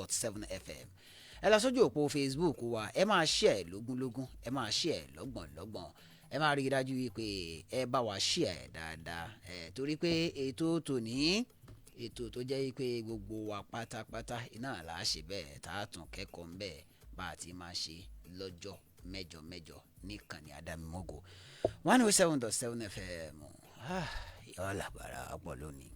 107.7 FM. Ẹ lọ sójú òpó Facebook wa, ẹ máa share lógúnlógún, ẹ máa share lọ́gbọ̀nlọ́gbọ̀n, ẹ máa rí i dájú wípé ẹ bá wa share dáadáa ẹ, torí pé ètò tòní, ètò tó jẹ́ pé gbogbo wa pátápátá iná là á ṣe bẹ́ẹ̀ tá a tún kẹ́kọ̀ọ́ ń bẹ́ẹ̀ bá a ti máa ṣe lọ́jọ́ mẹ́jọ mẹ́jọ níkànnì Adámimógo 107.7 FM. Yọ làbàrà pọ̀ lónìí.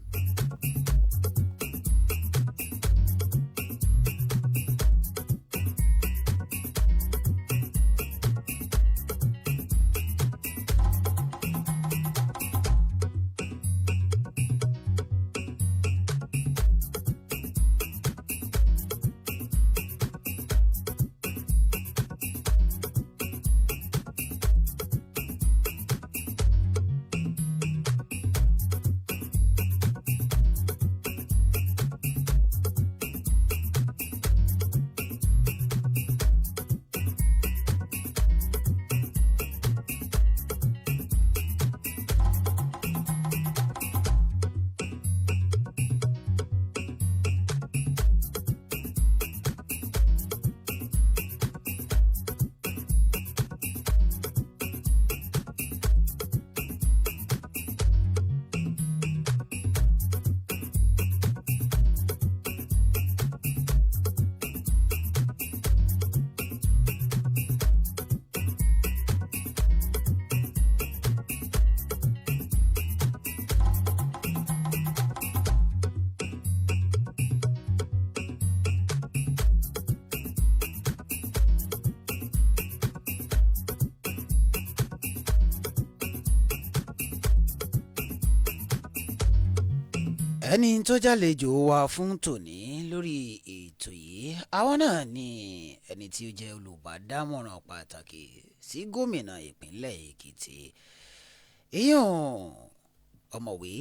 Ẹni tó jàlejò wa fún tòní lórí ètò yìí, àwọn náà ni ẹni tí ó jẹ́ olùbádámọ̀ràn pàtàkì sí gómìnà ìpínlẹ̀ Èkìtì, ìyẹn ọ̀mọ̀wé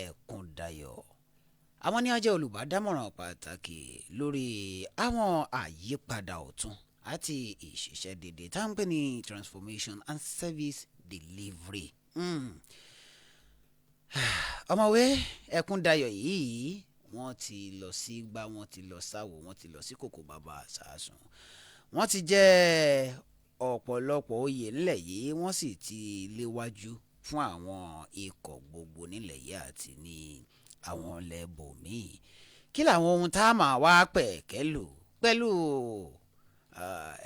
Ẹkúndayọ̀. Àwọn ni a jẹ́ olùbádámọ̀ràn pàtàkì lórí àwọn àyípadà ọ̀tun àti ìṣiṣẹ́ dédé tá à ń pè ní transformation and service delivery. Ọ̀mọ̀wé Ẹkúndayọ̀ yìí, wọ́n ti lọ sí gbá, wọ́n ti lọ sáwò, wọ́n ti lọ sí kòkò bàbá àsásùn, wọ́n ti jẹ́ ọ̀pọ̀lọpọ̀ oyè ńlẹ̀ yìí, wọ́n sì ti léwájú fún àwọn ikọ̀ gbogbo nílẹ̀ yìí àti ní àwọn lẹ́bòmíì. Kí làwọn ohun tá a máa wá pẹ̀kẹ́ lò pẹ̀lú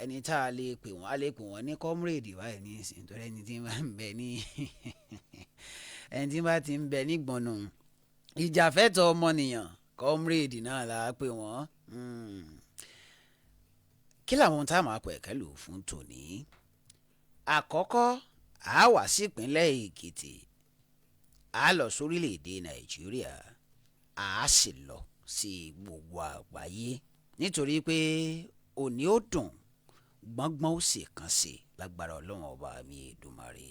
ẹni tá a lè pè wọ́n, a lè pè wọ́n ní comrade báyìí ní ìsìn, torí ẹni tí máa ń bẹ ní ẹni tí bá ti ń bẹ nígbọ̀nù ìjàfẹ́tọ̀ ọmọnìyàn, comrade náà la pè wọ́n. Kí làwọn ohun tá a máa pẹ̀kẹ́ lò fún tòní? Àkọ́kọ́, a wà sípínlẹ̀ Èkìtì, a lọ sórílẹ̀-èdè Nàìjíríà, a sì lọ sí gbogbo àgbáyé, nítorí pé òní ó dùn gbọ́ngbọ́n ó sì kàn sí lágbára Ọlọ́run ọba mi Èdùmàrè.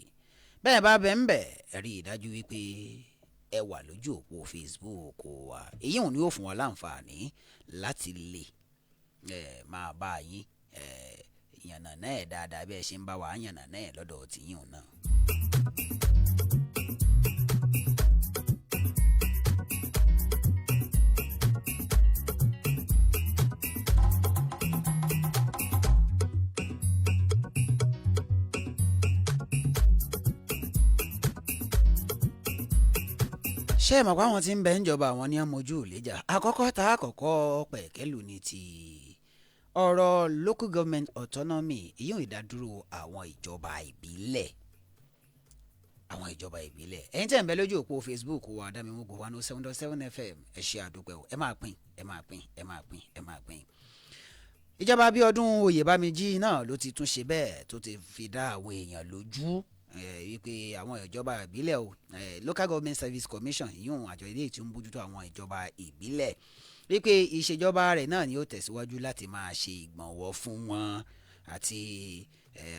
Bẹ́ẹ̀ bá bẹ́ẹ̀ ń bẹ̀, ẹ rí i dájú wípé ẹ wà lójú òpó Facebook wa. Èyí òun ni ó fún wa láǹfààní láti lè máa bá yín yànnà náà dáadáa bí ẹ ṣe ń bá wa yànnà náà lọ́dọ̀ tìyín òun náà. Ṣé ẹ mọ̀ pé àwọn tí ń bẹ ń jọba, àwọn ní àmójú ìlẹ́jà. Àkọ́kọ́ tá a kọ́kọ́ pẹ̀kẹ́lù ní ti ọ̀rọ̀ local government autonomy, ìyóò ìdádúró àwọn ìjọba ìbílẹ̀, àwọn ìjọba ìbílẹ̀. Ẹ̀yin tẹ̀ ń bẹ lójú òpó Facebook wa, Adámimógo 107.7 FM, ẹ ṣe àdúpẹ́ o. Ẹ máa pín, ẹ máa pín, ẹ máa pín, ẹ máa pín. Ìjọba Abíọ́dún Oyèbámijí náà ló ti tún ṣe bẹ́ẹ̀ tó ti fi dá àwọn èèyàn lójú wípé àwọn ìjọba ìbílẹ̀ o, Local Government Service Commission, ìyún àjọ ilé tí ń bójútó àwọn ìjọba ìbílẹ̀, wípé ìṣèjọba rẹ̀ náà ni ó tẹ̀síwájú láti máa ṣe ìgbọ̀nwọ́ fún wọn àti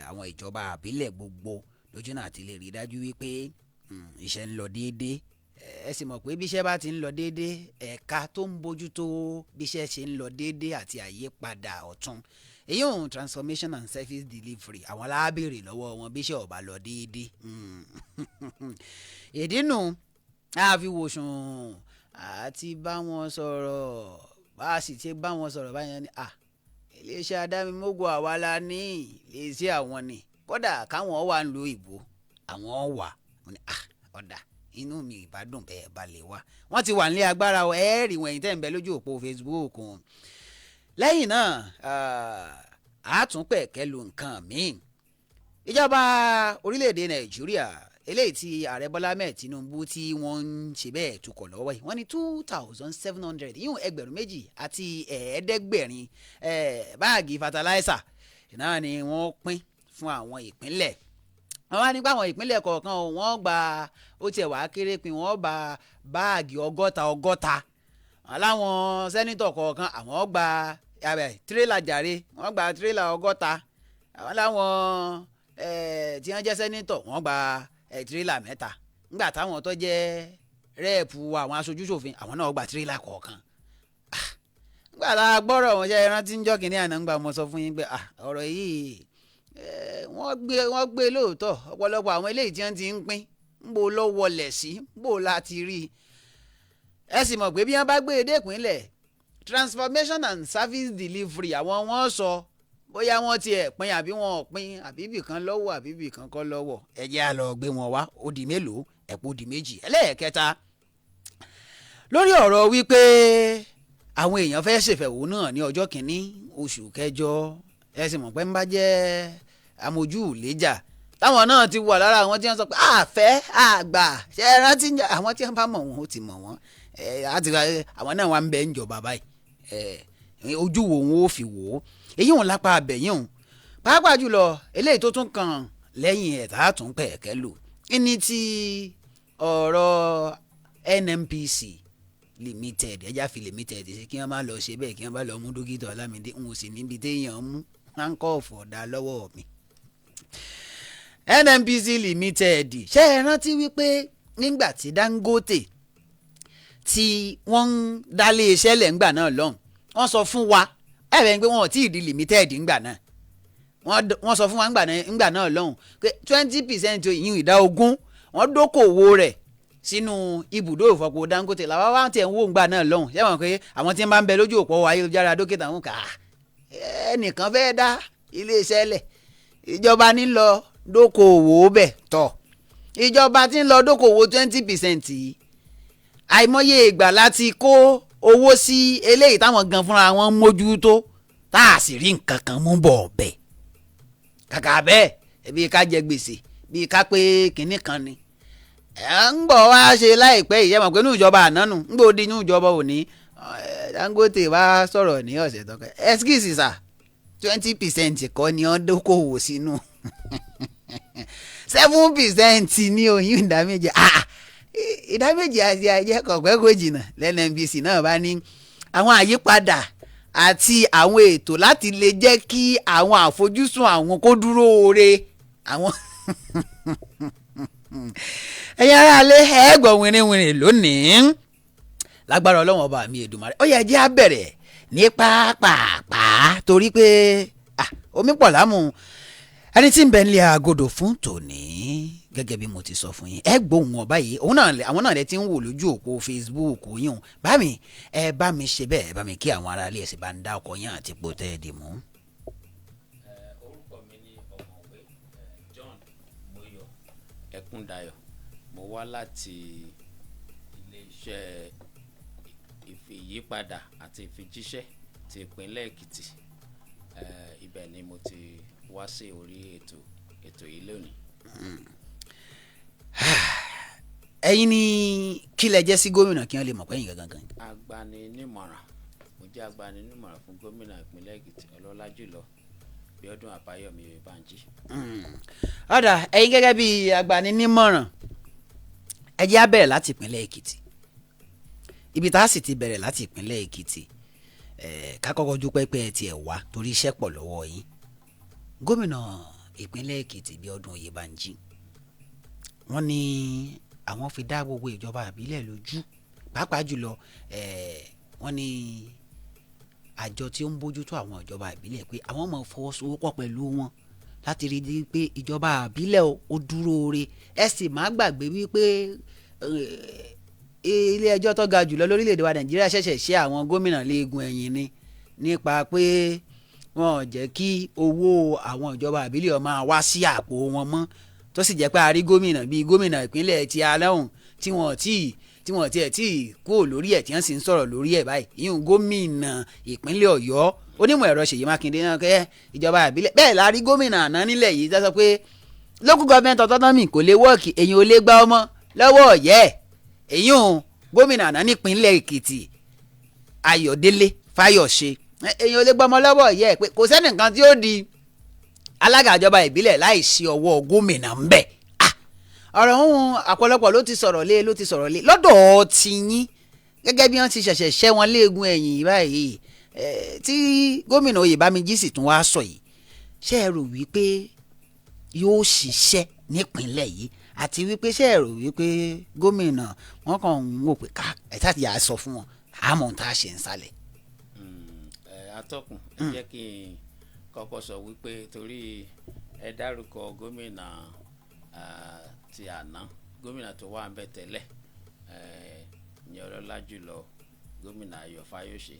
àwọn ìjọba ìbílẹ̀ gbogbo lójú náà, àti lè rí dájú wípé iṣẹ́ ń lọ déédéé. Ẹ sì mọ̀ pé bí iṣẹ́ bá ti ń lọ déédéé, ẹ̀ka tó ń bójútó bí iṣẹ́ ṣe ń lọ déédéé àti àyípadà ọ̀tun, èyí òun transformation and service delivery, àwọn alábèrè lọ́wọ́ wọn bí iṣẹ́ ò bá lọ déédéé. Ìdí nu a fi wòsàn àti bá wọn sọ̀rọ̀. Bá a sì ti bá wọn sọ̀rọ̀ báyẹn ni iléeṣẹ́ Adámimógún àwa la ní iléeṣẹ́ àwọn ni, kódà káwọn wà ń lo ìbò àwọn wà. Ọ̀dà inú mi ìbádùn bẹ́ẹ̀ bá lè wá. Wọ́n ti wà nílé agbára ẹ rí wọn ẹ̀yin tẹ́ ń bẹ lójú òpó Facebook. Lẹ́yìn náà àtúnpẹ̀kẹ́ lu nǹkan míì. Ìjọba orílẹ̀-èdè Nàìjíríà eléyìí tí ààrẹ Bọ́lá Ahmed Tinubu tí wọ́n ń ṣe bẹ́ẹ̀ tukọ̀ lọ́wọ́ yìí, wọ́n ní 2,700 yíyún 2,700 báàgì fertilizer náà ni wọ́n pín fún àwọn ìpínlẹ̀. Wọ́n wá nípa àwọn ìpínlẹ̀ kọ̀ọ̀kan wọ́n gba ó tiẹ̀ wá kéré pin, wọ́n gba báàgì 60. Aláwọn sẹ́nitọ̀ kọ̀ọ̀kan àwọn gba tírélà jàre, wọ́n gba tírélà 60. Àwọn láwọn tí wọ́n jẹ́ sẹ́nitọ̀ wọ́n gba tírélà 3. Nígbà táwọn tó jẹ́ rẹ́ẹ̀pù àwọn aṣojúṣòfin àwọn náà gba tírélà kọ̀ọ̀kan. Nígbà tá a gbọ́rọ̀ wọn ṣe rántí ń jọ́ kínní àná ń gbà mo sọ fún yín pé ọ̀rọ̀ yìí wọ́n gbé lóòótọ́. Ọ̀pọ̀lọpọ̀ àwọn eléyìí tí wọ́n ti ń pín ń bo ló wọlẹ̀ sí, ń bo la ti rí i. Ẹ sì mọ̀ pé bí wọ́n bá gbé e dé ìpínlẹ̀, transformation and service delivery àwọn wọ́n sọ bóyá wọ́n ti ẹ̀ pín àbí wọn ò pín, àbí ibìkan lọ́wọ́ àbí ibìkan kọ́ lọ́wọ́. Ẹ jẹ́ á lọ gbé wọn wá. Ó di mélòó? Ẹ̀pọ̀ ó di 2. Ẹlẹ́ẹ̀kẹta lórí ọ̀rọ̀ wípé àwọn èèyàn fẹ́ ṣèfẹ̀hónú hàn ní ọjọ́ kìíní oṣù kẹjọ. Ẹ sì mọ̀ pé ń bá jẹ́ amójú ìlẹ́jà táwọn náà ti wà lára àwọn tí wọ́n sọ pé àfẹ́ àgbà ṣe é rántí àwọn tí wọ́n bá mọ̀ wọ́n ó ti mọ̀ wọ́n. Àwọn náà wà ń bẹ ń jọba báyìí. Ojú wo wọn ó fi wò ó, èyí wọn lápá abẹ́yìn òun pàápàá jùlọ eléyìí tó tún kàn lẹ́yìn ẹ̀ tá a tún pẹ̀kẹ́ lò ní ti ọ̀rọ̀ NNPC Limited. Ẹja fi limited sí kí wọ́n má lọ ṣe bẹ́ẹ̀, kí wọ́n bá lọ mú dókítà Ọlámídé ń wò sí níbi téèyàn mú handcuff ọ̀dà lọ́wọ́ mi. NNPC Limited, ṣé ẹ rántí wípé nígbà tí Dangote tí wọ́n ń dálé iṣẹ́ lẹ̀ ńgbà náà lọ́hùn, wọ́n sọ fún wa ẹ̀rẹ̀ ń pé wọn ò tí ì di limited ńgbà náà. Wọ́n sọ fún wa ńgbà náà lọ́hùn pé 20% ìyún 20% wọ́n dókòwò rẹ̀ sínú ibùdó ìfọpo Dangote. Làwa wá tiẹ̀ ń wò ńgbà náà lọ́hùn. Ṣé wọn pé àwọn tí ń bá ń bẹ lójú òpó ayélujára dókítà ń kà á, ẹnìkan fẹ́ dá iléeṣẹ́ lẹ̀, ìjọba ní lọ dókòwò bẹ̀ tọ̀, ìjọba tí ń lọ dókòwò 20% yìí, àìmọye ìgbà láti kó owó sí eléyìí táwọn gan fúnra wọn mójútó tá a sì rí nǹkan kan mú bọ̀ bẹ̀. Kàkà bẹ́ẹ̀ bí ká jẹ gbèsè, bí ká pé kinní kan ni ẹ̀ ń bọ̀ wá ṣe láìpẹ́ yìí. Ẹ mọ̀ pé inú ìjọba àná nù ń gbòdì inú ìjọba òní. Dangote wá sọ̀rọ̀ ní ọ̀sẹ̀ tó kẹ́, excuse sir, 20% kọ́ ni wọ́n dókòwò sínú, 7% ní oyún 2%. 2% àti àjẹ kọ̀pẹ́ kò jìnnà. NNPC náà bá ní àwọn àyípadà àti àwọn ètò láti lè jẹ́ kí àwọn àfojúsùn àwọn kó dúró ore àwọn. Ẹ̀yin aráalé ẹ gbọ́ wìnrìnwìnrìn lónìí lágbára Ọlọ́run ọba mi Èdùmàrè. Ó yẹ jẹ́ á bẹ̀rẹ̀ ní pápápá torí pé omi pọ̀ lámù. Ẹni tí ń bẹ nílé agodo fún tòní gẹ́gẹ́ bí mo ti sọ fún yín, ẹ gbóhùn wọn báyìí. Òun náà àwọn náà lẹ ti ń wò lójú òpó Facebook yín. Bá mi ẹ bá mi ṣe bẹ́ẹ̀, ẹ bá mi kí àwọn aráalé, ẹ sì bá ń dá ọkọ yín àti ipò tẹ́ ẹ dì mú. Orúkọ mi ni Ọ̀mọ̀wé John Moyo Ẹkúndayọ̀. Mo wá láti iléeṣẹ́ ìyípadà àti ìfijíṣẹ́ ti ìpínlẹ̀ Èkìtì. Ibẹ̀ ni mo ti wá sí orí ètò yìí lónìí. Ẹ̀yin ni kí lẹ jẹ́ sí gómìnà kí wọ́n lè mọ̀ pé ẹ̀yin gangan? Agbaninímọ̀ràn, mo jẹ́ agbaninímọ̀ràn fún gómìnà ìpínlẹ̀ Èkìtì, ọlọ́lá jùlọ Bíọ́dún Àbáyọ̀mí Oyèbánjí. Ọ̀dà ẹ̀yin gẹ́gẹ́ bí agbaninímọ̀ràn, ẹ jẹ́ á bẹ̀rẹ̀ láti ìpínlẹ̀ Èkìtì. Ibi tá a sì ti bẹ̀rẹ̀ láti ìpínlẹ̀ Èkìtì, ká kọ́kọ́ dúpẹ́ pé ẹ tiẹ̀ wá torí iṣẹ́ pọ̀ lọ́wọ́ yín. Gómìnà ìpínlẹ̀ Èkìtì Bíọ́dún Oyèbánjí, wọ́n ní àwọn fi dá gbogbo ìjọba àbílẹ̀ lójú, pàápàá jùlọ wọ́n ní àjọ tí ó ń bójútó àwọn ìjọba ìbílẹ̀ pé àwọn máa fọwọ́sowọ́pọ̀ pẹ̀lú wọn láti rí i pé ìjọba àbílẹ̀ ó dúró re. Ẹ sì má gbàgbé wípé Ilé ẹjọ́ tó ga jùlọ lórílẹ̀‐èdè wa Nàìjíríà ṣẹ̀ṣẹ̀ ṣe àwọn gómìnà léegun ẹ̀yìn ni nípa pé wọn ò jẹ́ kí owó àwọn ìjọba àbílẹ̀ ó máa wá sí àpò wọn mọ́, tó sì jẹ́ pé a rí gómìnà bíi gómìnà ìpínlẹ̀ ti aláhùn tí wọ́n tiẹ̀ tí kúrò lórí ẹ̀, tí wọ́n sì ń sọ̀rọ̀ lórí ẹ̀ báyìí, ìyún gómìnà ìpínlẹ̀ Ọ̀yọ́, onímọ̀ ẹ̀rọ Ṣèyí Mákindé náà, kẹ́ ìjọba ìbílẹ̀. Bẹ́ẹ̀ la rí gómìnà àná nílẹ̀ yìí tó sọ pé local government autonomy kò lè work, èyàn ò lè gba ọmọ lọ́wọ́ ọ̀yẹ́. Èyàn gómìnà àná nípínlẹ̀ Èkìtì, Ayọ̀délé Fáyọ̀ṣe, èyàn ò lè gba ọmọ lọ́wọ́ ọ̀yẹ́, pé kò sẹ́nìkan tí ó di alága ìjọba ìbílẹ̀ láì sí ọwọ́ gómìnà ń bẹ̀. Ọ̀rọ̀ ọ̀hún, àpọ̀lọpọ̀ ló ti sọ̀rọ̀ lé, ló ti sọ̀rọ̀ lé. Lọ́dọ̀ tiyín, gẹ́gẹ́ bí wọ́n ti ṣẹ̀ṣẹ̀ ṣẹ́ wọn léegun ẹ̀yìn báyìí, tí gómìnà Oyèbámijí sì tún wá sọ yìí, ṣé ẹ rò wípé yóò ṣiṣẹ́ nípìnlẹ̀ yìí? Àti wípé ṣé ẹ rò wípé gómìnà wọn kàn ń wò pé ká ẹ tá ti yà á sọ fún wọn, àmọ́ ohun tá a ṣe ń sálẹ̀? Ẹ atọ́kùn, ẹ jẹ́ kí n kọ́kọ́ sọ wípé torí ẹ dárúkọ gómìnà ti àná, gómìnà tó wà ń bẹ̀ tẹ́lẹ̀, ní ọlọ́lá jùlọ gómìnà Ayọ̀ Fáyọ̀ṣe,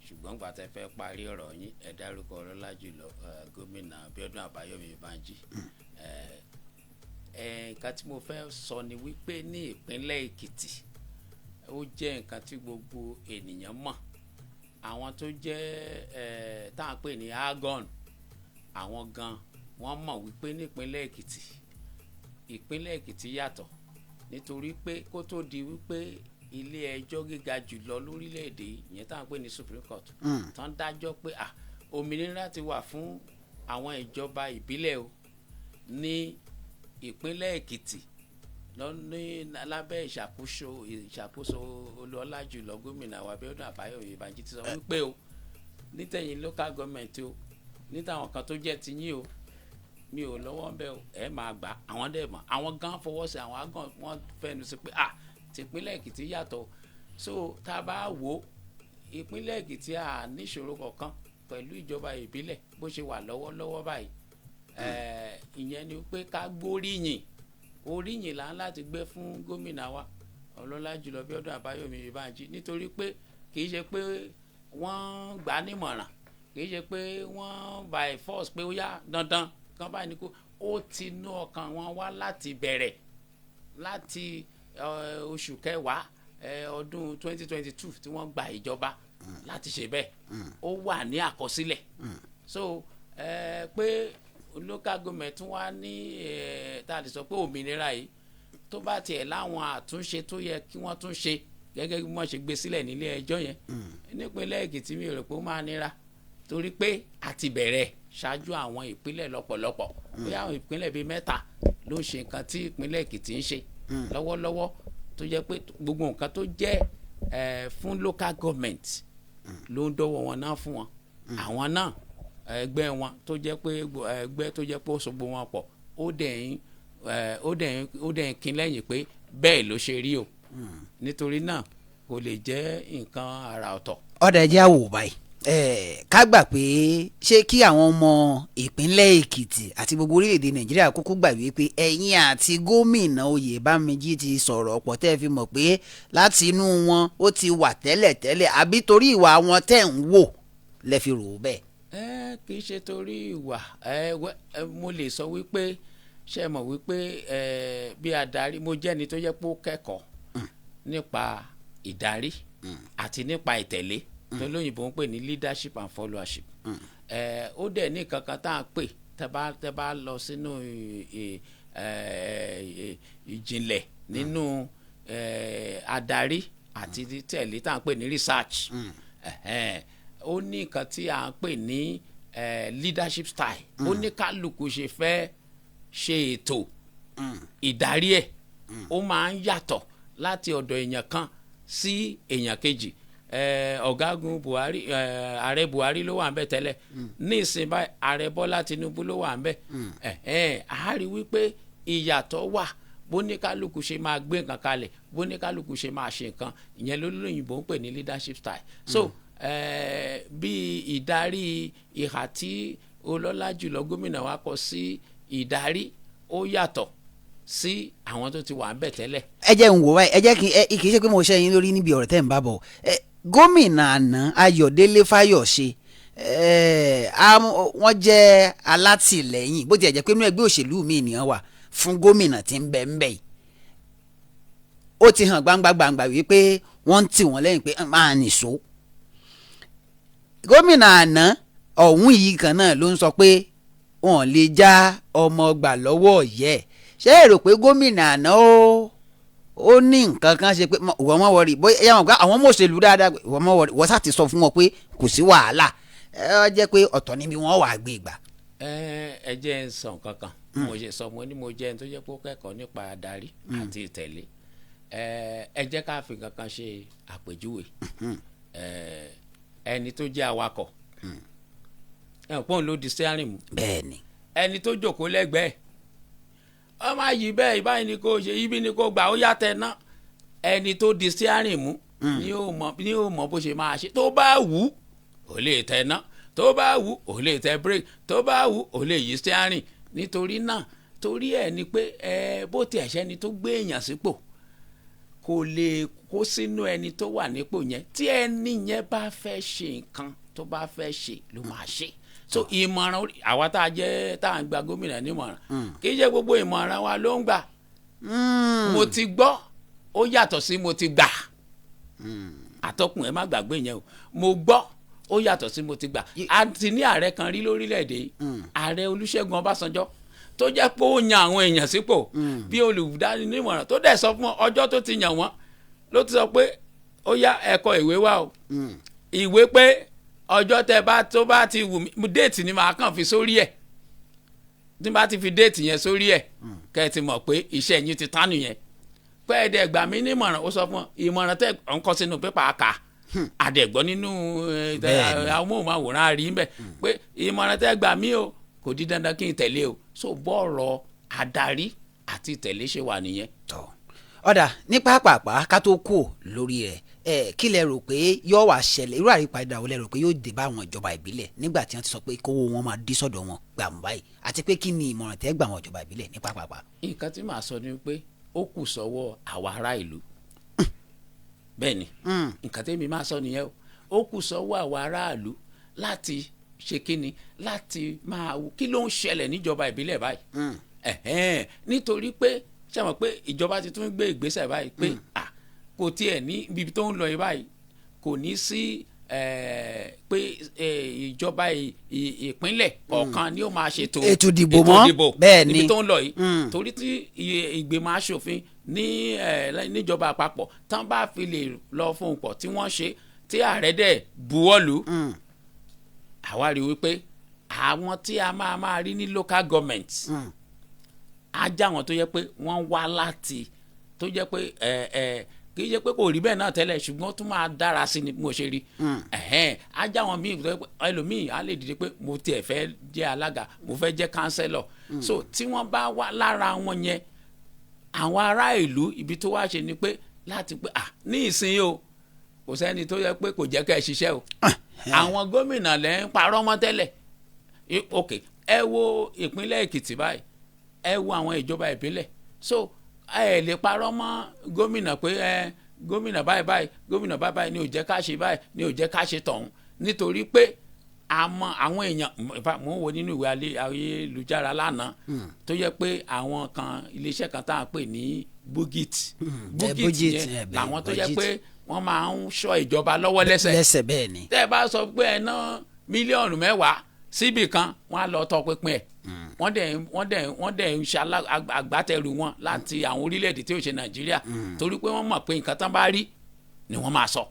ṣùgbọ́n gbà tẹ́ fẹ́ parí ọ̀rọ̀ yín, ẹ dárúkọ ọlọ́lá jùlọ gómìnà Abíọ́dún Àbáyọ̀mí Bánjí. Nǹkan tí mo fẹ́ sọ ni wípé ní ìpínlẹ̀ Èkìtì, ó jẹ́ nǹkan tí gbogbo ènìyàn mọ̀, àwọn tó jẹ́ tá à ń pè ní ALGON, àwọn gan wọ́n mọ̀ wípé nípínlẹ̀ Èkìtì, ìpínlẹ̀ Èkìtì yàtọ̀, nítorí pé kó tó di wípé ilé ẹjọ́ gíga jùlọ lórílẹ̀‐èdè yìí, ìyẹn tá à ń pè ní Supreme Court, tán dájọ́ pé òmìnira ti wà fún àwọn ìjọba ìbílẹ̀ o ní ìpínlẹ̀ Èkìtì lọ ní lábẹ́ ìṣàkóso olúọlá jùlọ gómìnà wa Abíọ́dún Àbáyọ̀mí Bánjí ti sọ wípé o nítẹ̀yìn local government o, nítàwọn kan tó jẹ́ tiyín o, mi ò lọ́wọ́ ń bẹ́ o, ẹ máa gbà. Àwọn dẹ̀ mọ̀, àwọn gan fọwọ́ sí, àwọn gan wọ́n fẹnu sí pé tìpínlẹ̀ Èkìtì yàtọ̀. So tá a bá wò ó, ìpínlẹ̀ Èkìtì à níṣòro kankan pẹ̀lú ìjọba ìbílẹ̀ bó ṣe wà lọ́wọ́lọ́wọ́ báyìí. Ìyẹn ni pé ká gbóríyìn, oríyìn là ń láti gbé fún gómìnà wa ọlọ́lá jùlọ Bíọ́dún Àbáyọ̀mí Bánjí, nítorí pé kì í ṣe pé wọ́n gbà á nímọ̀ràn, kì í ṣe pé wọ́n by force pé ó yá dandan kan báyìí ni kó ó ti nú ọkàn wọn wá láti bẹ̀rẹ̀ láti oṣù kẹwàá ọdún 2022 tí wọ́n gba ìjọba láti ṣe bẹ́ẹ̀. Ó wà ní àkọsílẹ̀. So pé local government tún wá ní tá a lè sọ pé òmìnira yìí, tó bá tiẹ̀ láwọn àtúnṣe tó yẹ kí wọ́n tún ṣe gẹ́gẹ́ bí wọ́n ṣe gbé sílẹ̀ nílé ẹjọ́ yẹn nípínlẹ̀ Èkìtì, mi ò rò pé ó máa nira, torí pé a ti bẹ̀rẹ̀ ṣáájú àwọn ìpínlẹ̀ lọ́pọ̀lọpọ̀. Bóyá àwọn ìpínlẹ̀ bíi mẹ́ta ló ń ṣe nǹkan tí ìpínlẹ̀ Èkìtì ń ṣe lọ́wọ́lọ́wọ́, tó jẹ́ pé gbogbo nǹkan tó jẹ́ fún local government ló ń dọ́wọ́ wọn náà fún wọn. Àwọn náà, ẹgbẹ́ wọn tó jẹ́ pé ẹgbẹ́ tó jẹ́ pé ó so gbogbo wọn pọ̀, ó dẹ̀ ń kín lẹ́yìn pé bẹ́ẹ̀ ló ṣe rí o. Nítorí náà, kò lè jẹ́ nǹkan àrà ọ̀tọ̀. Ọ̀dà, ẹ̀jẹ̀ àwò báyìí. Ká gbà pé ṣé kí àwọn ọmọ ìpínlẹ̀ Èkìtì àti gbogbo orílẹ̀-èdè Nàìjíríà kúkú gbà wípé ẹ̀yin àti gómìnà Oyèbámijí ti sọ̀rọ̀ ọ̀pọ̀ tẹ́ fi mọ̀ pé láti inú wọn ó ti wà tẹ́lẹ̀ tẹ́lẹ̀, àbí torí ìwà wọn tẹ́ ń wò lẹ́ fi rò ó bẹ́ẹ̀? Ẹ kì í ṣe torí ìwà. Ẹ wẹ ẹ mo lè sọ wípé, ṣe mọ̀ wípé bí adarí, mo jẹ́ ẹni tó yẹ pé ó kẹ́kọ̀ọ́ nípa ìdarí àti nípa ìtẹ̀lé tó lóyìnbó ń pè ní leadership and followership. Ó dẹ̀ ní kankan tá à ń pè, tẹ́ bá lọ sínú ìjìnlẹ̀ nínú adarí àti tẹ̀lé tá à ń pè ní research. Ó ní nǹkan tí à ń pè ní leadership style. Ó ní kálukú ṣe fẹ́ ṣe ètò ìdarí ẹ̀, ó máa ń yàtọ̀ láti ọ̀dọ̀ èèyàn kan sí èèyàn kejì. Ọ̀gágun Buhari, ààrẹ Buhari ló wà ń bẹ̀ tẹ́lẹ̀, ní ìsìn báyìí ààrẹ Bọ́lá Tinubu ló wà ń bẹ̀. A rí wípé ìyàtọ̀ wà bóníkálukú ṣe máa gbé nǹkan kalẹ̀, bóníkálukú ṣe máa ṣe nǹkan. Ìyẹn ló lóyìnbó ń pè ní leadership style. So bí ìdarí, ìhà tí ọlọ́lá jùlọ gómìnà wa kọ sí ìdarí, ó yàtọ̀. Sí àwọn tó ti wà ń bẹ̀ tẹ́lẹ̀. Ẹ jẹ́ ń wò wáyé, ẹ jẹ́ kí ẹ kì í ṣe pé mo ṣe yín lórí níbi ọ̀rọ̀ tẹ́ ń bá bọ̀. Gómìnà àná Ayọ̀délé Fáyọ̀ṣe, wọ́n jẹ́ alátìlẹ́yìn, bó tiẹ̀ jẹ́ pé inú ẹgbẹ́ òṣèlú mi nìyẹn wà fún gómìnà tí ń bẹ ń bẹ yìí. Ó ti hàn gbangba gbangba wípé wọ́n ń tì wọ́n lẹ́yìn pé máa nìṣó. Gómìnà àná ọ̀hún yìí kan náà ló ń sọ pé wọ́n lè já ọmọ gbà lọ́wọ́ yẹ. Ṣé ẹ rò pé gómìnà àná ó ní nǹkan kan ṣe pé ìwọ mọ̀ wọrí, bóyá ẹ mọ̀ pé àwọn ọmọ òṣèlú dáadáa, ìwọ mọ̀ wọrí, wọ́n sá ti sọ fún wọn pé kò sí wàhálà, ẹ jẹ́ pé ọ̀tọ̀ níbi wọ́n wà gbé gbà? Ẹ jẹ́ ń sọ nǹkan kan. Mo ṣe sọ, mo ní mo jẹ́ ẹni tó jẹ́ pé ó kẹ́kọ̀ọ́ nípa adarí àti ìtẹ̀lé. Ẹ jẹ́ ká fi nǹkan kan ṣe àpèjúwe. Ẹni tó jẹ́ awakọ̀, ẹ pọ́n ló di steering mú. Ẹni tó jókòó lẹ́gbẹ̀ẹ́, ọ máa yí bẹ́ẹ̀, báyìí ni kò ṣe, ibi ni kò gbà, ó yàtẹ̀ ná. Ẹni tó di steering mú ni yóò mọ bó ṣe máa ṣe. Tó bá wù ú, ò lè tẹ̀ ná, tó bá wù ú, ò lè tẹ brake, tó bá wù ú, ò lè yí steering. Nítorí náà, torí ẹ̀ ni pé ẹ bó tiẹ̀ ṣẹ́ni tó gbé èèyàn sípò, kò lè kó sínú ẹni tó wà nípò yẹn. Tí ẹni yẹn bá fẹ́ ṣe nǹkan tó bá fẹ́ ṣe ló máa ṣe. So ìmọ̀ràn àwa tá a jẹ́ tá a ń gba gómìnà nímọ̀ràn, kì í ṣe gbogbo ìmọ̀ràn wa ló ń gbà. Mo ti gbọ́, ó yàtọ̀ sí mo ti gbà. Àtọkùn, ẹ má gbàgbé yẹn o. Mo gbọ́, ó yàtọ̀ sí mo ti gbà. A ti ní ààrẹ kan rí lórílẹ̀‐èdè yìí, Ààrẹ Olúṣẹ́gun Ọbásanjọ́, tó jẹ́ pé ó yan àwọn èèyàn sípò bí olùdánímọ̀ràn, tó dẹ̀ sọ fún ọjọ́ tó ti yàn wọ́n ló ti sọ pé ó yá, ẹ kọ ìwé wá o, ìwé pé ọjọ́ tẹ bá tó bá ti wù mí, date ni màá kàn fi sórí ẹ̀. Tí n bá ti fi date yẹn sórí ẹ̀, kẹ́ ẹ ti mọ̀ pé iṣẹ́ yín ti tán nìyẹn, pé ẹ̀ẹ́dẹ̀ gbà mí nímọ̀ràn. Ó sọ fún ọ, ìmọ̀ràn tẹ́ ọ̀ ń kọ sínú pépà àkà àdẹ̀gbọ́ nínú amóhùnmáwòrán, àrí ń bẹ̀ pé ìmọ̀ràn tẹ́ gbà mí o, kò di dandan kí n tẹ̀lé o. So bọ́ọ̀rọ̀ adarí àti tẹ̀lé ṣe wà nìyẹn. Tọ́ ọ̀dà, ní pápápá ká tó kú lórí rẹ̀, ẹ kí lẹ rò pé yóò wá ṣẹlẹ̀? Irú àyípadà wo lẹ rò pé yóò dé bá àwọn ìjọba ìbílẹ̀ nígbà tí wọ́n ti sọ pé kówó wọn máa dí sọ́dọ̀ wọn gbà mú báyìí? Àti pé kí ni ìmọ̀ràn tẹ́ gbà àwọn ìjọba ìbílẹ̀ ní pápápá? Nǹkan tí màá sọ ni pé ó kù sọ́wọ́ àwa ará ìlú. Bẹ́ẹ̀ ni, nǹkan tẹ́mi máa sọ nìyẹn o. Ó kù sọ́wọ́ àwa aráàlú láti ṣe kíni, láti máa wo kí ló ń ṣẹlẹ̀ níjọba ìbílẹ̀ báyìí. Ẹ̀hẹ́n, nítorí pé ṣé mọ̀ pé ìjọba ti tún gbé ìgbésẹ̀ báyìí pé kò tiẹ̀ ní ibi tó ń lọ yìí báyìí, kò ní sí pé ìjọba ìpínlẹ̀ kọ̀ọ̀kan ni ó máa ṣètò ètò ìdìbò mọ́. Ìdìbò níbi tó ń lọ yìí, torí tí ìgbìmọ̀ aṣòfin ní níjọba àpapọ̀ tán bá fi lè lọ fún un pọ̀, tí wọ́n ṣe, tí ààrẹ dẹ̀ buwọ́lù, àwa rí wípé àwọn tí a máa máa rí ní local government á já àwọn tó yẹ pé wọ́n wá láti tó jẹ́ pé ẹ ẹ kì í ṣe pé kò rí bẹ́ẹ̀ náà tẹ́lẹ̀, ṣùgbọ́n ó tún máa dára sí ni mo ṣe rí. Ẹ̀hẹ́n, á já àwọn míì tó yẹ pé ẹlòmíì á lè dìde pé mo tiẹ̀ fẹ́ jẹ́ alága, mo fẹ́ jẹ́ councillor. So tí wọ́n bá wá lára wọn yẹn, àwọn ará ìlú, ibi tó wá ṣe ni pé láti pé ní ìsinyìí o, kò sẹ́ni tó yẹ pé kò jẹ́ kẹ́ ẹ ṣiṣẹ́ o. Àwọn gómìnà lẹ́ ń parọ́ mọ́ tẹ́lẹ̀. Ok, ẹ wo ìpínlẹ̀ Èkìtì báyìí, ẹ wo àwọn ìjọba ìbílẹ̀. So ẹ lè parọ́ mọ́ gómìnà pé ẹ gómìnà báyìí báyìí, gómìnà báyìí báyìí ni ò jẹ́ ká ṣe báyìí, ni ò jẹ́ ká ṣe tọ̀hún, nítorí pé àmọ́ àwọn èèyàn, in fact, mò ń wo nínú ìwé ayélujára lánàá tó yẹ pé àwọn kan, iléeṣẹ́ kan tá à ń pè ní Bugit. Bugit Bugit, yẹn bẹ́ẹ̀, làwọn tó yẹ Bugit. pé wọ́n máa ń ṣọ́ ìjọba lọ́wọ́ lẹ́sẹ̀. Lẹ́sẹ̀, bẹ́ẹ̀ ni. Tẹ́ ẹ bá sọ pé ẹ ná mílíọ̀nù 10 síbì kan, wọ́n á lọ tọpinpin ẹ̀. Wọ́n dẹ̀ ń ṣe agbátẹrù wọn láti àwọn orílẹ̀-èdè tí ò ṣe Nàìjíríà, torí pé wọ́n mọ̀ pé nǹkan tán bá rí ni wọ́n máa sọ.